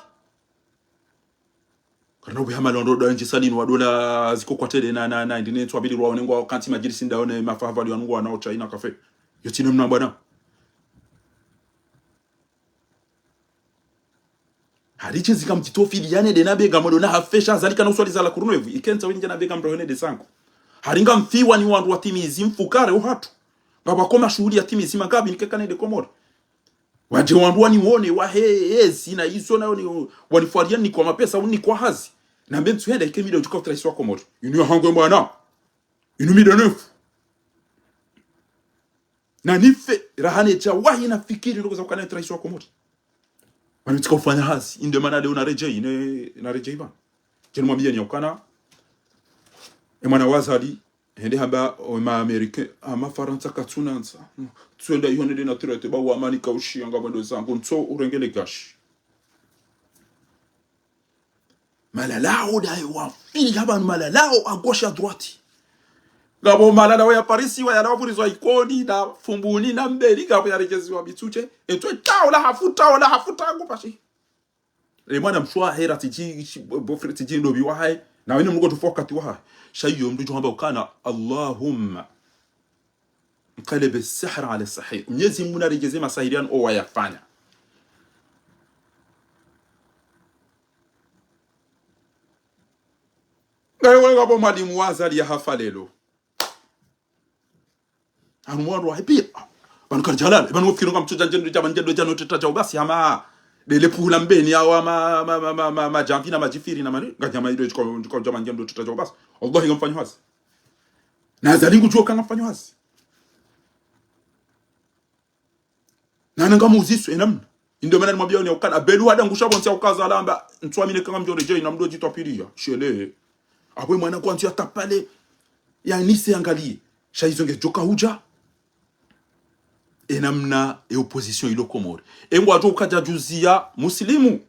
Karina upveha mali wandru ndo ndjisa linu wa dola ziko kwatele na, na, na, ndine ntswa pvili rwaone ngwa kantsi madjilisi ndaone mafaha pvali wanu ngwa nao chai na kafe. Yo tsine mna bwana. Hari tsi zika mtsitofili yane de na be ngamwendo na hafesha, zalika na uswali zala kuruno evu, ikentsa wendje na be ngamrohene de sangu. Hari ngamfiwa ni wandru watimizi mfukare uhatru. Ngapvako mashuhuli yatimizi mangapvi nike kane de Komori. Wadje wandru wanione, wahe ezi na izo na wani, wanifwariya nikwa mapesa, unikwa hazi. Na mbe ntsuhenda ike mi de udjuka utraisi wa Komori. Inu ya hangu ye bwana. Inu mi de nefu. Na nife, raha nedja wahi nafikiri ndoko za ukana traisi wa Komori. Pvanu tsika ufanya hazi, inde mana leo naredjei, ne, naredjei pvanu. Djeni mwambiyeni ya ukana, e mwana wa Azali, hende hamba, o ma Américains, a ma Farantsa katsunandza. Tsuenda ihone de na traité, ba wa amani kaushiya ngamwendo zangu, ntso urengele gashi. Malalao daye wafili hapvanu malalao à gauche à droite. Ngapvo malalao ya Paris, wa yalawa pvurizwa Ikoni, na Fumbuni, na Mbeni, ngapvo yaredjeziwa Mitsudje. Etwe tao la hafu, tao la hafu, tangu pashi. E mwana mshe wa hera tsidji, tsidji, bo-, beau-frère tsidji ndopvi wahahe. Na wene mluko tufu wakati wahahe. Sha iyo mndru udjo hamba ukana, Allahumma. Nqalib as-sihr ala as-sahir. Mnyezi Mungu naredjeze masahiri yanu owayafanya. Ngaye wale ngapvo mwalimu wa Azali yahafa leo. Hanu mwandru wahe piya. Pvanu kari djalala. Pvanu wofikiri ngamtsudja ndjendo dja mandjendo dja no teta dja ubasi hama. Dele pvula Mbeni yawa ma, ma, ma, ma, ma, madjamvi na madjifiri na mani. Nganyama ido djika, djika dja mandjendo teta dja ubasi. Wallahi ngamfanyo hazi. Na Azali ngudjuwa uka ngamfanyo hazi. Na nanga muziso, e namna. Inde mana nimwambiya wene ukana. Abelu hada ngusha pvontsi ya ukaza alamba. Ntswamine ka ngamdjo redjei na mndru djitwa pviliya. Shele. Apvo e mwana kwantsi ya tapale. Ya nise angaliye. Sha izo ngedjoka hudja. E namna e opposition ilo Komori. E ngwadjo ukadja djuziya Muslimu.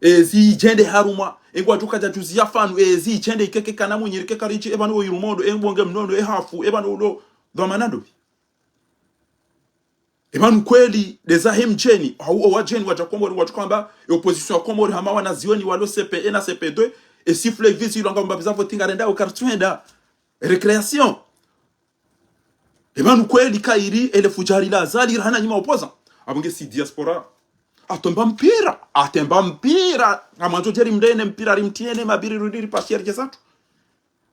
Ezi idjende harumwa. E ngwadjo ukadja djuziya Fanu. Ezi idjende ikeke kana mwinyiri keka ridji. E pvanu wo irumondo. E mbonge mnono. E hafu. E pvanu ulo. Dhwamana ndopvi. E pvanu kweli, de zahe mdjeni, hau owadjeni wadja Komori, wadjuka amba, e opposition ya Komori, hama wanazioni walo C P un na C P deux, e sifflet visi ilo anga mbapvi za vote ngarenda, o kartsuenda. Récréation. E pvanu kweli, kairi, ele fudjari la Azali, rahana nyima opposant. Apvo nge si diaspora. Atemba mpira, atemba mpira. Ngamwandzo djeri mdrene mpira, rimtiene, mabiri rudiri, pasieri djezatu.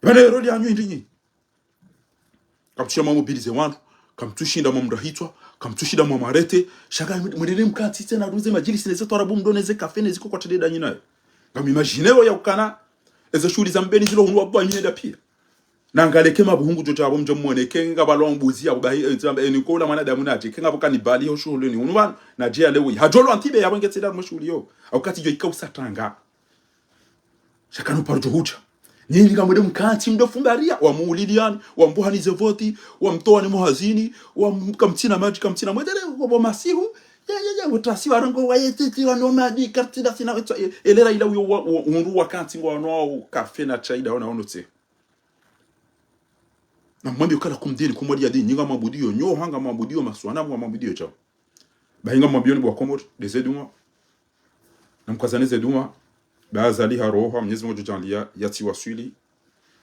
E pvanu e rôle yanyu indri nyi. Kamtsushinda mwa mobiliser wandru, kamtsushinda mwa mndru ahitswa, kamtsushinda mwa mwarete, shaka mwendelee mkantsi tsena ruze madjilisi neze twarabu mdo neze kafe neze koko tadeda nyinayo. Ngam imaginer wo ya ukana, eze shuhuli za Mbeni zilo hunu wabwa nyinyi nda piya. Na ngaleke mabuhungu djodja apvo mdjo mwone, ke ngapvalo mbuzi ya ubahi, e, tsamba, e, nikola mwanadamu nadje, ke ngapvo kanibali ho shuhuli ni, hunu pvanu, nadje ya lewi. Hadjolo antibe ya pvo nge tsida mwe shuhuli yo. Au kati djo ika usatanga. Shaka no paro djo hudja. Nyinyi ngamwende mkantsi mdo fumbariya, wamuuliliyani, wambuhani ze voti, wamtowani muhazini, wam-, kamtsina madji, kamtsina mwendele, wapvo masihu, ya, ya, ya, utasi warongo, waye titi, wano madji, kamtsina sina, e, e, elera ila uyo wa, wa, undru wakantsi ngwano kafe na chai da wana ono tse. Na mwambi ukala kum dinikum waliya din, nyi ngamwabudiyo nyoha, ngamwabudiyo maswanamu, ngamwabudiyo djao. Bahi ngamwambiyoni bo wa Komori, de ze dua. Na mkazane ze dua. Ba Azali haroha, Mnyezi Mungu djodjaanliya, yatsiwaswili.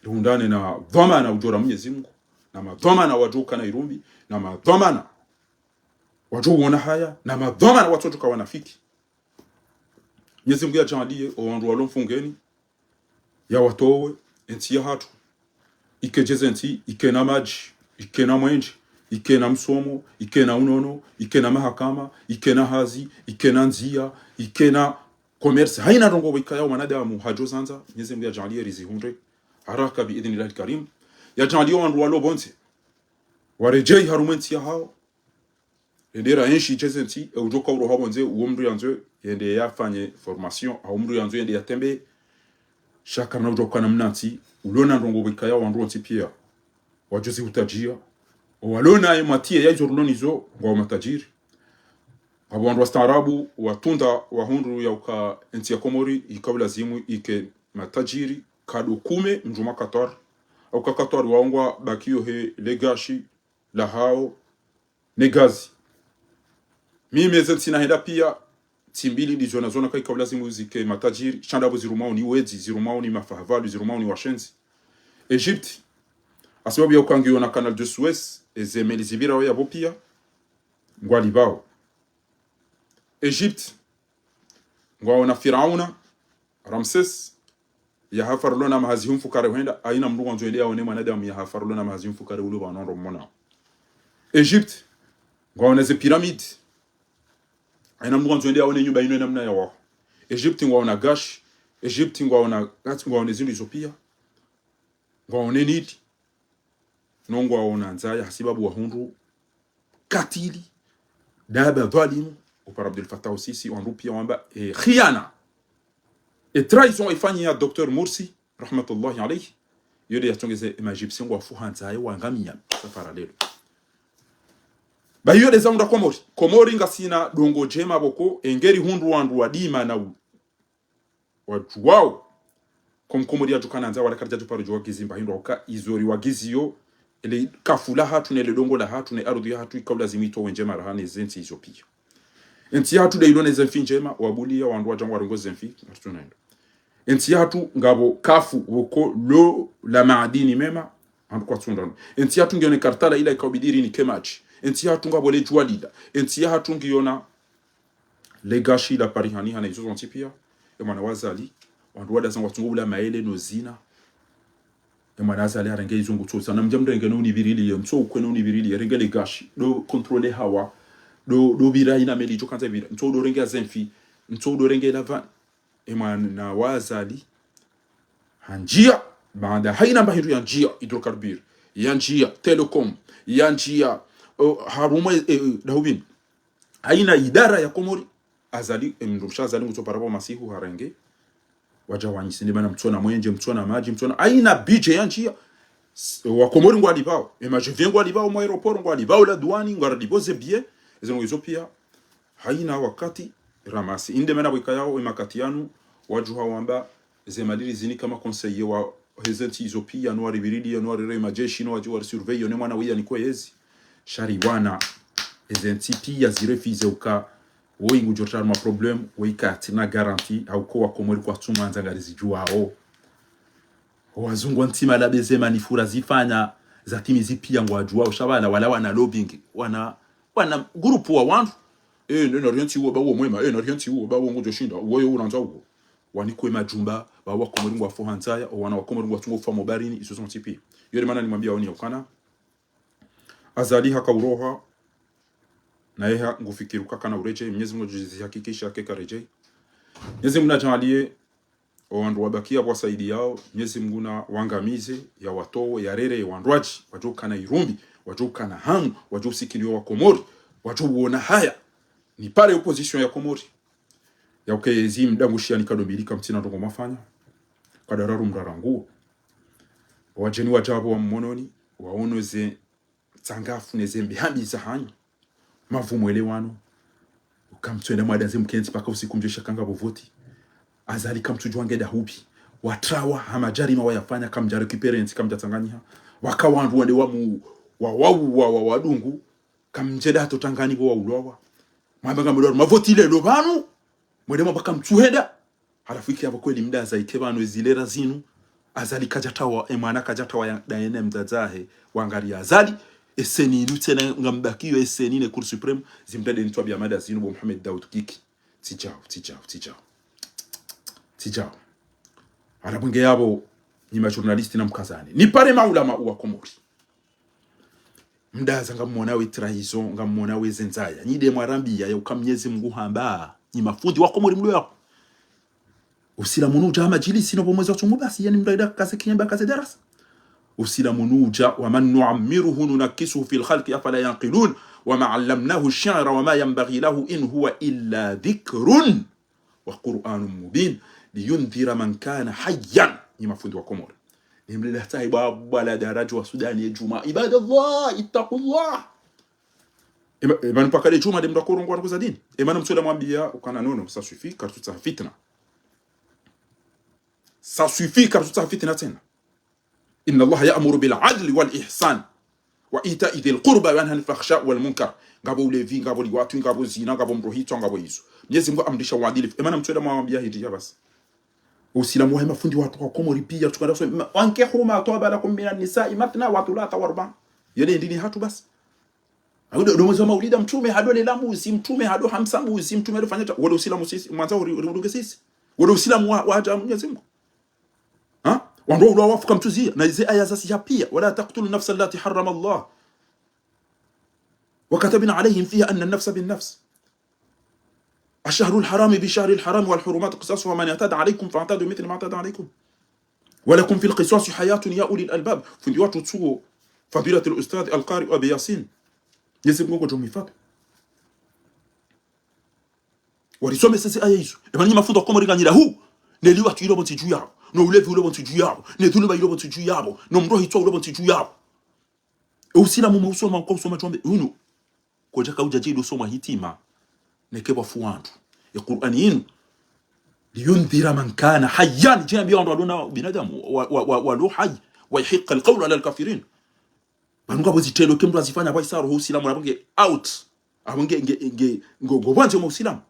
Rihundrane na dhwamana udjo ra Mnyezi Mungu. Na madhwamana wadjo ukana irumbi. Na madhwamana wadjo uona haya. Na madhwamana watsodjo ka wanafiki. Mnyezi Mungu yadjaanliye, o wandru walo mfungeni. Yawatowe, entsi yahatru. Ike djeze ntsi, ikena madji, ikena mwendje, ikena msomo, ikena unono, ikena mahakama, ikena hazi, ikena ndziya, ikena commerce. Haina ndrongoo ikayao mwanadamu hadjozandza, Mnyezi Mungu yadjaanliye rizihundre. Haraka bi idhnillahi lkarim. Yadjaanliye wandru walo pvondze. Waredjeyi harumwa entsi yahao. Ende ra enshi tsheze ntsi, e udjo ka uroha pvondze, uwo mndru yandzo yende yafanye formation, au mndru yandzo yende yatembe. Sha karina udjo kana mna ntsi, ulona ndrongo pvwikaya wandru wontsi pia wadjuzi utadjia. Owalona ye matiye ya izo rulonizo, ngwao matajiri. Ngapvo wandru wastaarabu, watunda, wahundru ya uka entsi ya Komori, ika ulazimu ike matajiri, kado kume, mdjuma Qatar. Au ka Qatar waongwa bakiyo he legashi, lahao, ne gazi. Mimi eze ntsi nahenda pia, ntsi mbili ndizo nazona ka ika ulazimu zike matajiri, sha ndapvo zirumao ni wedzi, zirumao ni mafahavalu, zirumao ni washenzi. Egypte, hasibabu ya uka ngiyo na Canal de Suez, eze meli zipvirao yapvo pia, ngwalipvao. Egypte, ngwaona Firauna, Ramsès, yahafa rulona mahazi humfukare hwenda, haina mndru ngwandzo yende yaone mwanadamu yahafa rulona mahazi humfukare ulo pvanu ndo mmonao. Egypte, ngwaona ze pyramide, haina mndru ngwandzo yende yaone nyumba inu ye namna yawaho. Egypte, ngwaona gashi, Egypte, ngwaona, ngwaona zindru izo pia, ngwaona Nili, no ngwaona ndzaya hasibabu wahundru katili, daba dhwalimu, upara Abdel Fattah Sisi, wandru pia wamba, e, khiana. E trahison waifanyiya Docteur Morsi, rahmatullahi alayhi, yo nde yatsongeze e ma Égyptiens ngwafuha ndzaya wangamia, safara lelo. Ba yo nde zaunda Komori. Komori ngasina ndrongo ndjema pvoko, engeri hundru wandru wadima na u- wadjuwao. Ko Mkomori yadjukana ndzaya wala karidjadjuparo djuwa gizi mba hindru uka izo riwagiziyo, ele kafu lahatru, ne le ndrongo lahatru, ne ardhwi yahatru, ika ulazimu itowe ndjema raha ne ze ntsi izo pia. Entsi yahatru nde ilo ne ze mfi ndjema, wabuliya wandru wadja ngwarongoa ze mfi, ngaritsunendo. Entsi yahatru ngapvo kafu, pvoko lo la maadini mema, wandru kwatsundrano. Entsi yahatru ngiyo ne kartala ila ika ubidi rinike madji. Entsi yahatru ngapvo le djuwa lila. Entsi yahatru ngiyo na le gashi la parihani hana izo zontsi pia. E mwana wa Azali, wandru wadaza ngwatsungo ula maele no zina. E mwana Azali harenge izo ngutsosa. Na mdja mrenge no unipvirili ye, ntso ukwe no unipvirili ye, renge le gashi, ndo contrôler hawa, ndo, ndo pvira ina meli idjo kandza pvira, ntso ndo renge ze mfi, ntso ndo renge la van. E mwana wa Azali, handjia, baanda haina mba hindru yandjia, hydrocarbure, yandjia, télécom, yandjia, o, harumwa, e, e, dahubini. Haina idara ya Komori, Azali, e, mndru mshe Azali ngutsopara pvo masihu harenge, wadja wanyisi, nde mana mtsona mwenje, mtsona madji, mtsona, haina budget yandjia, s-, wa Komori ngwalipvao, e, ma avion ngwalipvao, mwa aéroport ngwalipvao, la douane, ngwarilipvo ze billets, eze ndrongo izo pia, haina wakati, ramasi. Inde mana pvwikayao, e makati yanu, wadjuha wamba, ze mali rizinika ma conseillers wa, heze ntsi izo pia, no waripvirili, no warireye majeshi, no wadji warisurveiller, ne mwana wiya niko yezi. Sha riwana, eze ntsi pia zirefize uka, woyi ngudjo rtara ma problème, woyi katsina garantie, hauka wa Komori kwatsumwandza ngarizidjuwao. Wazungu wa ntsima la bezema ni fura zifanya, zatimizi pia ngwadjuwao, sha pvala, wala wana lobbying, wana, wana groupe wa wandru. E, ne, narientsi uwo, ba uwo mwema, e, narientsi uwo, ba uwo ngudjo shinda, uwo yo unandza uwo. Wanikwe majumba, ba wa Komori ngwafuha ndzaya, o wana wa Komori ngwatsungo ufa mobarini, izo zontsi pia. Yo nde mana nimwambia oni ya ukana. Azali haka uroha, na yeha ngufikiri uka kana uredjei, Mnyezi Mungu ngudjo zihakikisha ke karedjei. Mnyezi Mungu nadjaaliye, o wandru wabakia pvwasaidiyao, Mnyezi Mungu nawangamize, yawatowe, yarere, wandru wadji, wadjo ukana irumbi, wadjo ukana hamu, wadjo usikiliwa wa Komori, wadjo uona haya. Nipare opposition ya Komori. Ya uka ezi mdangushia ni kado mbili kamtsina ndrongo mafanya. Kado raru mraranguo. Wadjeni wadja pvo wa mmononi, waono ze tsangafu ne ze mbi hambi zahanyu. Mavu mwelewano. Uka mtsuenda mwadaze mkentsi paka usiku mdjo shakanga pvo voti. Azali kamtsudjuwa ngenda hupvi. Watrawa, ha madjarima wayafanya, kamdja récupérer ntsi, kamdja tsanganyiha. Waka wandru wende wa mu, wa, wa, wa, wa, wadungu. Kamdjenda hato tangani pvo waulwawa. Mwamba ngamdwaru mavoti lelo pvanu. Mwende mwamba kamtsuhenda. Halafu ike apvo kweli mdaza ike pvanu ezilera zinu. Azali kadjatawa, e mwana kadjatawa ya, daye ne mdzadze wahe. Wangari Azali. E CENI inu tsena ngambakiyo e CENI ne Cour suprême. Zimdade nitwa bia mada zinu bo Mohamed Daoud Kiki. Tsidjao, tsidjao, tsidjao. Tsidjao. Halafu nge yapvo, nyi ma journalistes na mkazane. Nipare maulama wa Komori. Mdaza ngamwona we trahison, ngamwona we zendzaya. Nyi nde mwarambia ya uka Mnyezi Mungu hamba. Nyi mafundi wa Komori mlo yapvo. Usilamu nudja ha madjilisi no pvo mwezi wa tsumu basi, yani mdaida kaze kinyamba kaze darasa. Usilamu nudja, ومن نعمره ننكسه في الخلق أفلا يعقلون. وما علمناه الشعر وما ينبغي له إن هو إلا ذكر وقرآن مبين لينذر من كان حيا. Nyi mafundi wa Komori. Nimlele hata iba bwala daraja wa Sudani ya Juma. عباد الله، اتقوا الله. Ema, ema nipaka le Juma de mdru akorongoa ndrongo za dini. Ema na mswela mwambia ukana nono, ça suffit, karitsutsaha fitna. Ça suffit, karitsutsaha fitna tsena. إن الله يأمر بالعدل والإحسان وإيتاء ذي القربى وينهى عن الفحشاء والمنكر. Ngapvo ulevi, ngapvo liwatwi, ngapvo zina, ngapvo mdru hitswa, ngapvo izo. Mnyezi Mungu amrisha uadilifu. Ema na mswela mwambia hidri ya basi. Usilamu wa mafundi watru wa Komori pia, tukanda so, ma-, وانكحوا ما طاب لكم من النساء مثنى وثلاث ورباع. Yele ndini hatru basi. Hado, do mwezi wa maulida mtrume, hado lela mbuzi mtrume, hado hamsa mbuzi mtrume, hado fanya ta, wale usilamu sisi, mwanza uri, uri, uri, sisi. Wale usilamu wa, wa haja Mnyezi Mungu. Ha? Wandru ula wafuka mtsuziya, na ize aya za siya pia, ولا تقتلوا النفس التي حرم الله وكتبنا عليهم فيها أن النفس بالنفس. الشهر الحرام بالشهر الحرام والحرمات قصاص فمن اعتدى عليكم فاعتدوا بمثل ما اعتدى عليكم. ولكم في القصاص حياة يا أولي الألباب. Fundi watru tsuo, فضيلة الأستاذ القارئ أبي ياسين. Mnyezi Mungu ngudjo mhifadhwi. Warisomesa ze aya izo. Ema nyi mafundi wa Komori nganyila hu. Ne liwatwi ilo pvontsi dju yapvo. No ulevi ulo pvontsi dju yapvo. Ne dhuluma ilo pvontsi dju yapvo. No mdru hitswa ulo pvontsi dju yapvo. E usilamu mwausoma, mwausoma tshombe unu. Kodja kaudja djeli usoma hitima. Neke pvwafu wandru. E Qur'ani inu. لينذر من كان حيا. Djambi wandru walo na binadamu. Wa, wa, wa, walo hai. ويحق القول على الكافرين. Pvanu ngapvo zitrendwa ke mdru azifanya pvwa isaro ho usilamu, na pvo nge out. Apvo nge, nge, nge, ngo, ngo pvwandze mwa usilamu.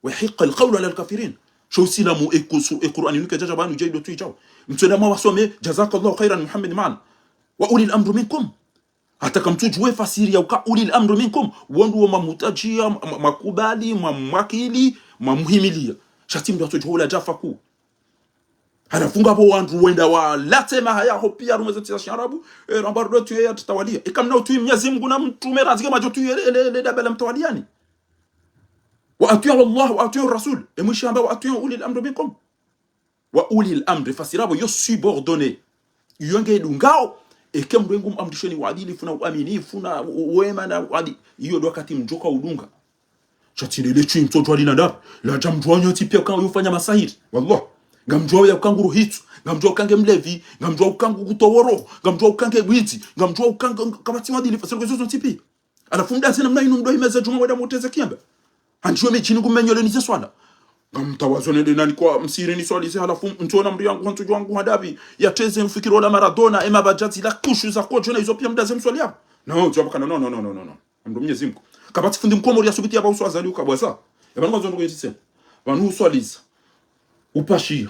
ويحق القول على الكافرين. Sho usilamu e kusu, e Qur'ani inu kedjadja pvanu djeli do tu idjao. Mtswela mwawasome, جزاك الله خيرا محمد معا. وأولي الأمر منكم. Hata kamtsudjuwe fasiri ya uka أولي الأمر منكم. Wandru wa mamutajiya, ma-, ma-, makubali, ma-, mwakili, mamuhimiliya. Sha tsi mdru atsodjuwa ula djafa ku. Halafu ngapvo wandru wenda walatse maha yaho pia harumwa ze ntsi za shiarabu, e, ramba ndo tuye ya tutawaliya. Eka mna utuyi Mnyezi Mungu na mtrume randzi ke mwadjo tuye le, le, le daba la mtawaliyani. وأطيعوا الله وأطيعوا الرسول. E mwishi hamba وأطيعوا أولي الأمر منكم. وأولي الأمر, fasiri yapvo yo subordonné. Iyo nge idungao, eke mdru ngu amrishoni uadilifu na uaminifu na u-, wema na uadi-, iyo ndo wakati mdjoka udunga. Sha tsi lele tswi mtsodjuwa lina ndapvi, ladja mdjuwa nyontsi pia uka ufanya masahiri. Wallah. Ngamdjuwa ya uka nguru hitsu, ngamdjuwa uka nge mlevi, ngamdjuwa uka ngu kutoworo, ngamdjuwa uka nge bwidzi, ngamdjuwa uka nge, kapvatsi uadilifu, fasiri ko izo zontsi pia. Halafu mdase namna inu mdru himeza djumwa wada muteze kiamba. Handjiwe midjini ngumenyole ni ze swala. Ngamtawazo nende nani kwa msiri niswalize halafu mtsona mdru yangu, hantsudjuwa ngu handapvi. Yateze mfikiri ola Maradona, ema badjadzi la kushu za kodjo na izo pia mdase mswali yapvo. Na wao djwamba kana, no, no, no, no, no, no. Amdru Mnyezi Mungu. Kapvatsi fundi mkomori ya subuti ya pva uswa Azali uka bwaza. Eba nunga zondo kuyitise. Pvanu uswaliza. Upashiya,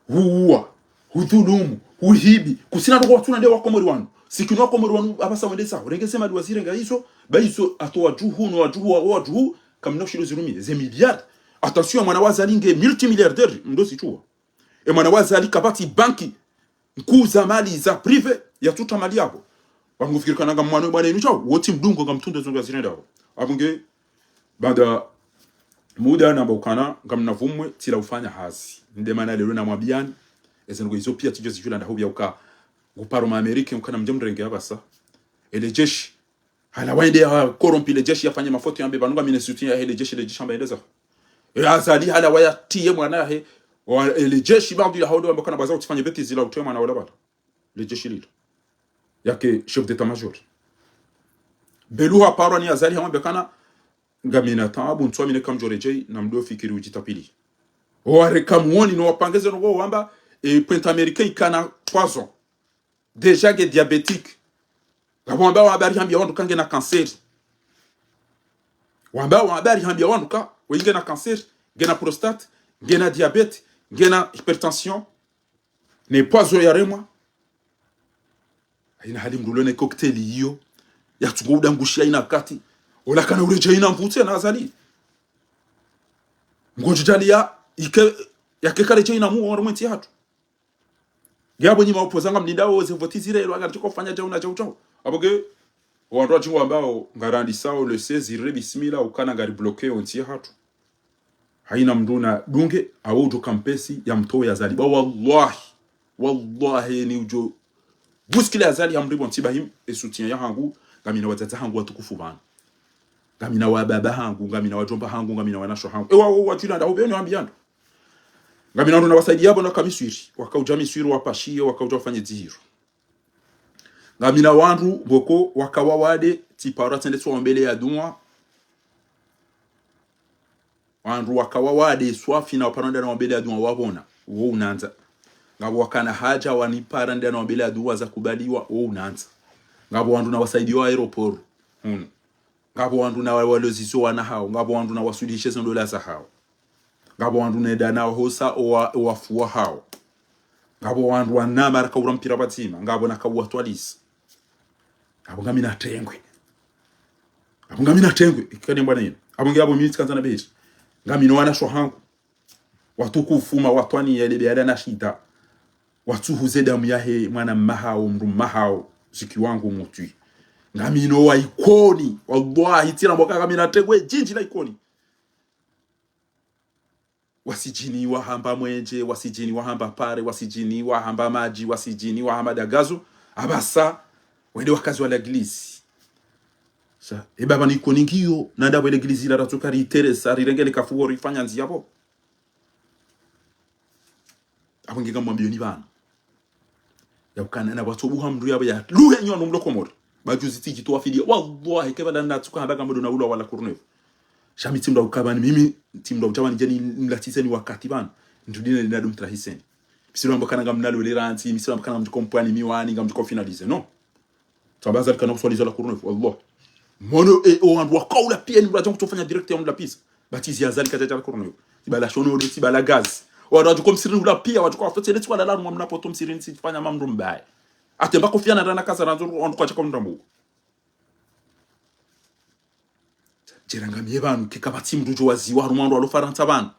huuwa, hudhulumu, huhibi, kusina ndoko watsuna nde wakomori wanu. Sikini wakomori wanu, apvasa wendesa, urenge ze mali wazirenga izo, ba izo, ato wadjuhu, no wadjuhu, wa wadjuhu, kamna ushilo zirumiye, ze milliards. Attention, mwana wa Azali nge multimilliardaire, mdo zitsuwa. E mwana wa Azali kapvatsi banki, nkuza mali za privé, yatsuta mali yapvo. Wangufikiri kana ngamwano mwana inu shao, wotsi mdungo ngamtsunde zongo yazirenda yapvo. Apvo nge, baada muda namba ukana, ngamna vumwe, tsila ufanya hazi. Nde mana lelo namwambiyani, eze ndrongo izo pia tsidjo zidjula nda hupvia uka. Nguparo ma Américain, ukana mdje mrenge apvasa. Ele jeshi. Hala waende ya corrompu le jeshi yafanye mafoto yambe, pvanu ngamina soutien yahe le jeshi, le jeshi amba yende zaho. E Azali hala waya tiye mwana yahe, wa, ele jeshi, baadhi ya hao ndo wamba kana bwaza utsifanye bêtise zila utowe mwana ola pvala. Le jeshi lilo. Yake chef d'état-major. Belu haparwa ni Azali hamwambe kana, ngamina taabu, ntswamine kamdjo redjeyi, na mdo fikiri udjitapvili. Ware kamuoni, no wapangeze no wamba, e, Pointe Américaine ikana poison. Déjà nge diabétique. Ngapvo wamba wa habari hambia wandru ka ngena cancer. Wamba wa habari hambia wandru ka, we ngena cancer, ngena prostate, ngena diabète, ngena hypertension. Ne poison yaremwa. Haina hali mdru lone cocktail iyo. Yatsungo udangushiya haina wakati. Ola kana uredjeyi na mvutse na Azali. Ngodjo djaliya, ike, yake karedjeyi na muo harumwa entsi yahatru. Ngiyapvo nyi ma opposants ngamlindao ze voti zirelwa, ngari tsuko fanya djau na djau djau. Apvo nge, wandru wadjingo wambao, ngarandisao le seize, ire bismillah, ukana ngari bloqué ontsi yahatru. Haina mdru na dunge, awo udjo kampesi ya mtowe Azali. Ba wallahi, wallahi ni udjo bousculer Azali ya mribo ntsi ba him, e soutien yahangu, ngamina wadzadze hangu watukufu pvanu. Ngamina wababa hangu, ngamina wadjomba hangu, ngamina wanasho hangu. Ewa, wa, wa, tshilanda, hubeni wambiando. Ngamina wandru nawasaidiya pvo na ka Miswiri. Wakaudja Miswiri wapashiye, wakaudja wafanye dzihiro. Ngamina wandru pvoko wakawa wade, tsiparo tsende tsiwaombeleya dua. Wandru wakawa wade swafi na waparo nda nawaombeleya dua wapvona, wo unandza. Ngapvo wakana haja wanipara nda nawaombeleya dua zakubaliwa, wo unandza. Ngapvo wandru nawasaidiya aéroport, hunu. Ngapvo wandru nawalozizo wana hawo, ngapvo wandru nawasuluhishe ze ndola zahawo. Ngapvo wandru nenda nawahosa owa-, owafu wahawo. Ngapvo wandru wanama rakaura mpira pvadzima, ngapvo nakauwatwalisa. Ngapvo ngamina tengwe. Ngapvo ngamina tengwe, ikane mbwana inu. Ngapvo nge ngapvo mimi tsikandza na beji. Ngamina wanasho hangu. Watukufu ma watwani yele beyada na shida. Watsuhuze damu yahe mwana mmahawo, mdru mmahawo, ziki wangu mutwi. Ngamina wa Ikoni, wallahi, tsina mboka ngamina tengwe djindji la Ikoni. Wasidjini wahamba mwenje, wasidjini wahamba pare, wasidjini wahamba madji, wasidjini wahamba dagazo, apvasa, wende wakazi wa l'église. Sa, e baba ni Ikoni ngiyo, nanda pvo l'église ila ratsuka riteresa, rirenge le kafuwo rifanya ndziya pvo. Apvo nge ngamwambiyoni pvanu. Yaukana na pvatsobuha mdru yapvo yaluhe nyo no mlo Komori. Ba juzi tsidji towa fidiya. Wallahi, ke pvala natsuka hamba ngamdjo na ulwa wala kurnevu. Sha mi tsi mdru ukapvani, mimi tsi mdru utsapvani djeni mlatiseni wakati pvanu. Ndrudine lina dum trahiseni. Misilo amba kana ngamnalo le rantsi, misilo amba kana ngamdjo kompwani miwani, ngamdjo ko finaliser. Non. Tsamba Azali kana kuswaliza la kurnevu, wallah. Mono, e, o wandru wakaula piya ni mdru adja kutsofanya direct ya mdru la pisa. Ba tsi zi Azali kadjadja la kurnevu. Tsi bala Shonole, tsi bala Gazi. Wandru wadjo ko msirini ula piya, wadjo ko afetse, letsi wala lanu mwamna poto msirini, tsi fanya mamdru mbaye. Ate mba Kofi Annan rana kaza randzo, wandru kwadja kwa mdru mbu. Djera ngamiye pvanu, ke kapvatsi mdru djo waziwa harumwa wandru walo Farantsa pvanu.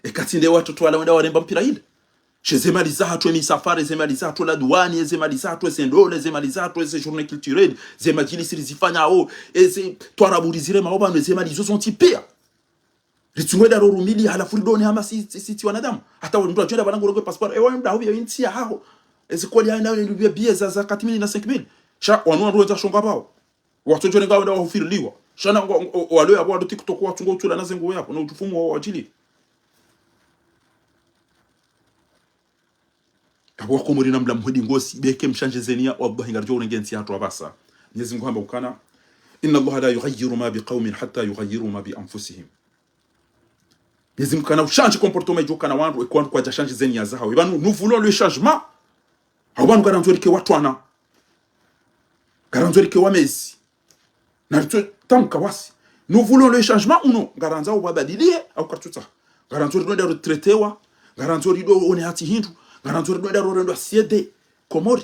Eka tsi nde watoto wala wenda waremba mpira ile. She ze mali zahatru, e misafara, ze mali zahatru, la douane, ze mali zahatru, ze ndole, ze mali zahatru, ze journée culturelle, ze madjilisi rizifanyao, e ze twarabu riziremao pvanu, ze mali izo zontsi piya. Ritsungwe daro rumili, halafu ridone hama si, si, si tsi wanadamu. Hata mdru adjo enda pvanu ngorongwe passeport, e wa mdru ahubiya intsi yahaho. E ze kodi ya enda, e biya za, za quatre mille na cinq mille. Sha, wanu wandru wendza shonga pvao. Watsodjo nenga wenda wahufiriliwa. Sha na ngo, o, o, walo yapvo walo TikTok watsungo utsula na ze nguo yapvo, na utufumu wa wadjili. Apvo Wakomori na mla mhwedi ngosi, beke mshandje ze niya, wallahi ngaridjo urenge ntsi yahatru apvasa. Mwenyezi Mungu hamba ukana, إن الله لا يغير ما بقوم حتى يغيروا ما بأنفسهم. Mwenyezi Mungu kana ushandji comportement idjo kana wandru, eka wandru kwadja shandji ze niya zahawo. Ipvanu, nous voulons le changement. Apvo pvanu ngarandzo rike watwana. Ngarandzo rike wamezi. Na ritso tamka wasi. Nous voulons le changement ou non? Ngarandzo wabadilihe, au kartsutsaha. Ngarandzo rido enda ritraitéwa. Ngarandzo rido one hatsi hindru. Ngarandzo rido enda rorendwa siede. Komori.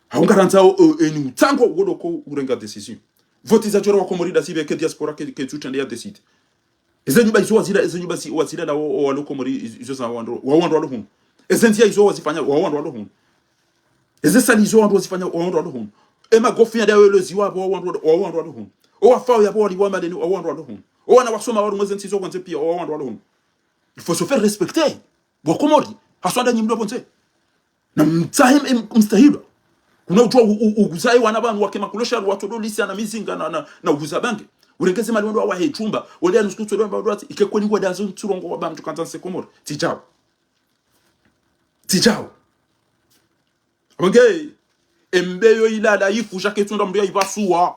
Hau ngarandzo, o, o, eni utsango wodo ko urenga décision. Voti zadjora Wakomori da sibe ke diaspora ke, ke tsutende ya décide. Eze nyumba izo wazila, eze nyumba zi, wazila na o, o, walo Komori, iz-, izo za wandru, wa wandru walo hunu. Eze ndziya izo wazifanya, wa wandru walo hunu. Eze salle izo wandru wazifanya, wa wandru walo hunu. E magofi ya dawe lozi wa, wa wandru, wa wandru walo hunu. O wafao yapvo wali wa madeni, wa wandru walo hunu. O wana wasoma waru mweze ntsi zo kwanze piya, wa wandru walo hunu. Il faut se faire respecter. Wakomori, haswa nda nyi mlo pvondze. Na mtsahe m-, m-, mstahilwa. Kuna utwa u-, u-, uguzaye wana pvanu wake makulosha, watsodo lisi ana mizinga na, na, na uguza bange. Urengeze mali wandru wawahe chumba, wale ya nusu kutsodo mba wandru watsi, ike kweni ngwadazo ntsurongo wa ba mdru kandza ntsi Komori. Tsidjao. Tsidjao. Apvo nge, embeyo ilala ifu, sha ke tsunda mdru ya ipvasuwa.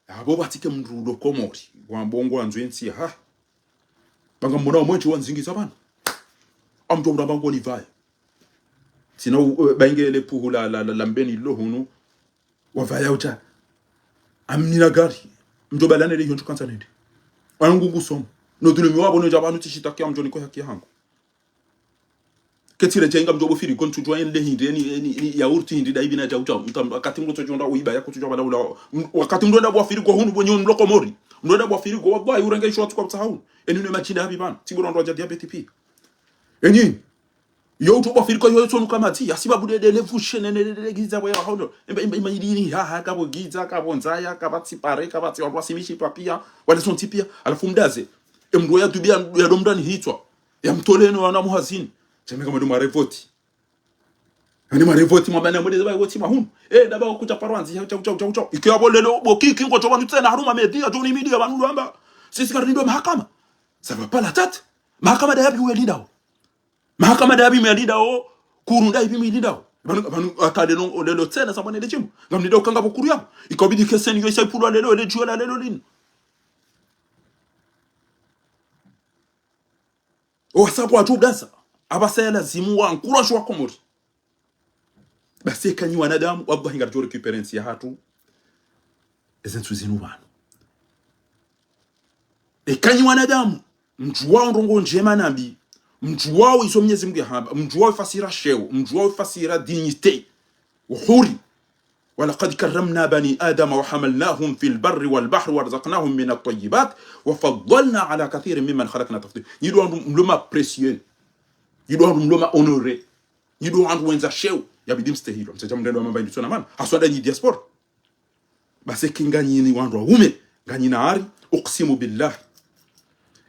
Apvo pvatsike mdru ulo Komori, wambo ngwandzo entsi, ha. Ba ngamona omwenje wanzingiza pvanu. Amdjo mdru amba ngoni pvaya. Tsina u-, e, ba inge le puhu la, la, la, la Mbeni lo hunu. Wapvaya utsha. Amina gari. Mdjo balane le hiyo ntsu kandza nende. Wangu ngusomo. No dhulumi wapvo no dja pvanu tsishitakiya mdjo niko haki yahangu. Ketsile tsenga mdjo bo firigo ntsudjwa ende hindri, eni, eni, eni, yaourt hindri, da ipvi na dja udja, mta, wakati mdru tsodjonda uiba, ya kutsudjwa pvala ula, m-, wakati mdru enda bo firigo hunu, bo nyo mlo Komori. Mdru enda bo firigo, wallahi, urenge isho watsuka utsaha hunu. Eni ne machinda yapvi pvanu, tsi bora ndo wadja diabète piya. Eni, yo utso bo firigo, yo tsonu kamatsi, ya sibabu de, de, le vushe, ne, ne, de, de, giza, bo ya holo. Emba, emba, emba, ili, ili, ha, ha, kabo giza, kabo ndzaya, kapvatsi pare, kapvatsi, wandru wasimishi papiya, wale sontsi piya, halafu mdaze. Emdru ya dubiya, ya domdani hitswa. Ya mtole no wana muhazini. Tsemeka mdru mare voti. Ani mwarevoti mwamba na mweleze ba voti mahunu. Eh, ndaba kutsa paro anzi, tchau, tchau, tchau, tchau. Ike abo lelo, bo kiki ngodjo pvanu tsena harumwa média, djo ni média pvanu lwamba. Sisi karindro mahakama. Ça va pas la tête. Mahakama nda yapvi mwelindao. Mahakama nda yapvi mwelindao. Kuru nda yapvi mwelindao. Pvanu, pvanu, hata lelo, lelo tsena, sambwa nele djimu. Ngamlindao kanga bo kuru yao. Ikabidi ke seni yo isa ipvulwa lelo, ele djuwa la lelo linu. Owasambwa wadjo udasa. Apvasa ya lazimu wa encourage wa Komori. Basi eka nyi wanadamu, wallahi ngaridjo récupérer ntsi yahatru. Eze ntsu zinu pvanu. Eka nyi wanadamu, mdjuwao ndrongo ndjema na mbi, mdjuwao izo Mwenyezi Mungu yahamba, mdjuwao ifasiri ya sheo, mdjuwao ifasiri ya dignité, uhuru. ولقد كرمنا بني آدم وحملناهم في البر والبحر ورزقناهم من الطيبات وفضلناهم على كثير ممن خلقنا تفضيلا. Nyi ndo wandru mlo ma apprécier. Nyi ndo wandru mlo ma honorer. Nyi ndo wandru wendza sheo. Yabidi mstehilwa. Msadja mrendo wa mamba inditsona mana. Haswa nda nyi diaspora. Basi eka nganyi ni wandru waume, nganyi na ari, uksimu billah.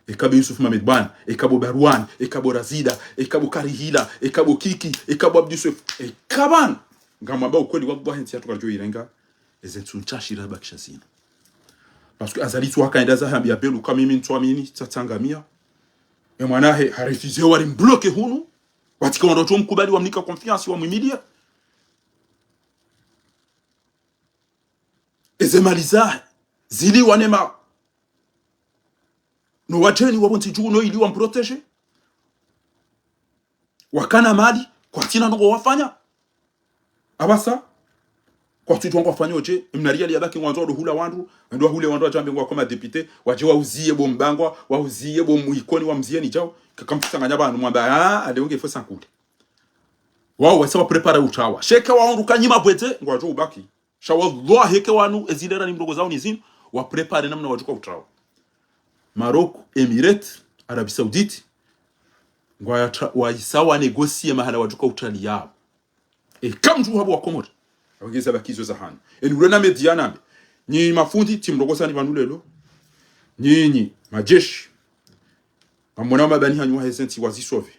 Eka bo Yusuf Mohamed Bwana, eka bo Barwani, eka bo Razida, eka bo Karihila, eka bo Kiki, eka bo Abdou Soef, eka pvanu. Ngamwambao ukweli wallahi ntsi yahatru karidjo irenga, eze ntsu ntsashi rabakisha zinu. Parce que Azali tsu hakaenda za hambia Belu ka mimi ntsu amini, tsatsangamia. E mwana he, ha refusé wari mbloqué hunu. Watsika wandru watso mkubali wamnika confiance wamwimilia. Eze mali zahe, ziliwa ne ma, no wadjeni wapvo ntsi dju no ili wamprotéger. Wakana mali, kwatsina ndrongo wafanya. Apvasa, kwatsu djuwa ngwafanyao dje, mna riali yabaki ngwandzo wado hula wandru, wandru wahule wandru wadjo wambe ngwao kama député, wadje wauziye bo Mbangwa, wauziye bo Mwikoni, wamziye ni djao, kaka mfisanganya pvanu mwamba, ah, ale unge fosa nkule. Wao, wasa wa préparer utrawa. Sha eka wao ndru kanyima bwedze, ngwadjo ubaki. Sha wallahi eka wanu ezilera ni mrongo zao ni zinu, wa préparer namna wadjuka utrawa. Maroc, Emirates, Arabie Saoudite, ngwaya tra-, waisa wa négocier mahala wadjuka utrali yao. Eka mdru hapvo wa Komori. Awengeza bakizo za hanu. Eni ule na média nambe. Nyi mafundi, tsi mrongoza ni pvanu lelo. Nyinyi, majeshi. Ngamwona mabani hanyu waheze ntsi wazisauver.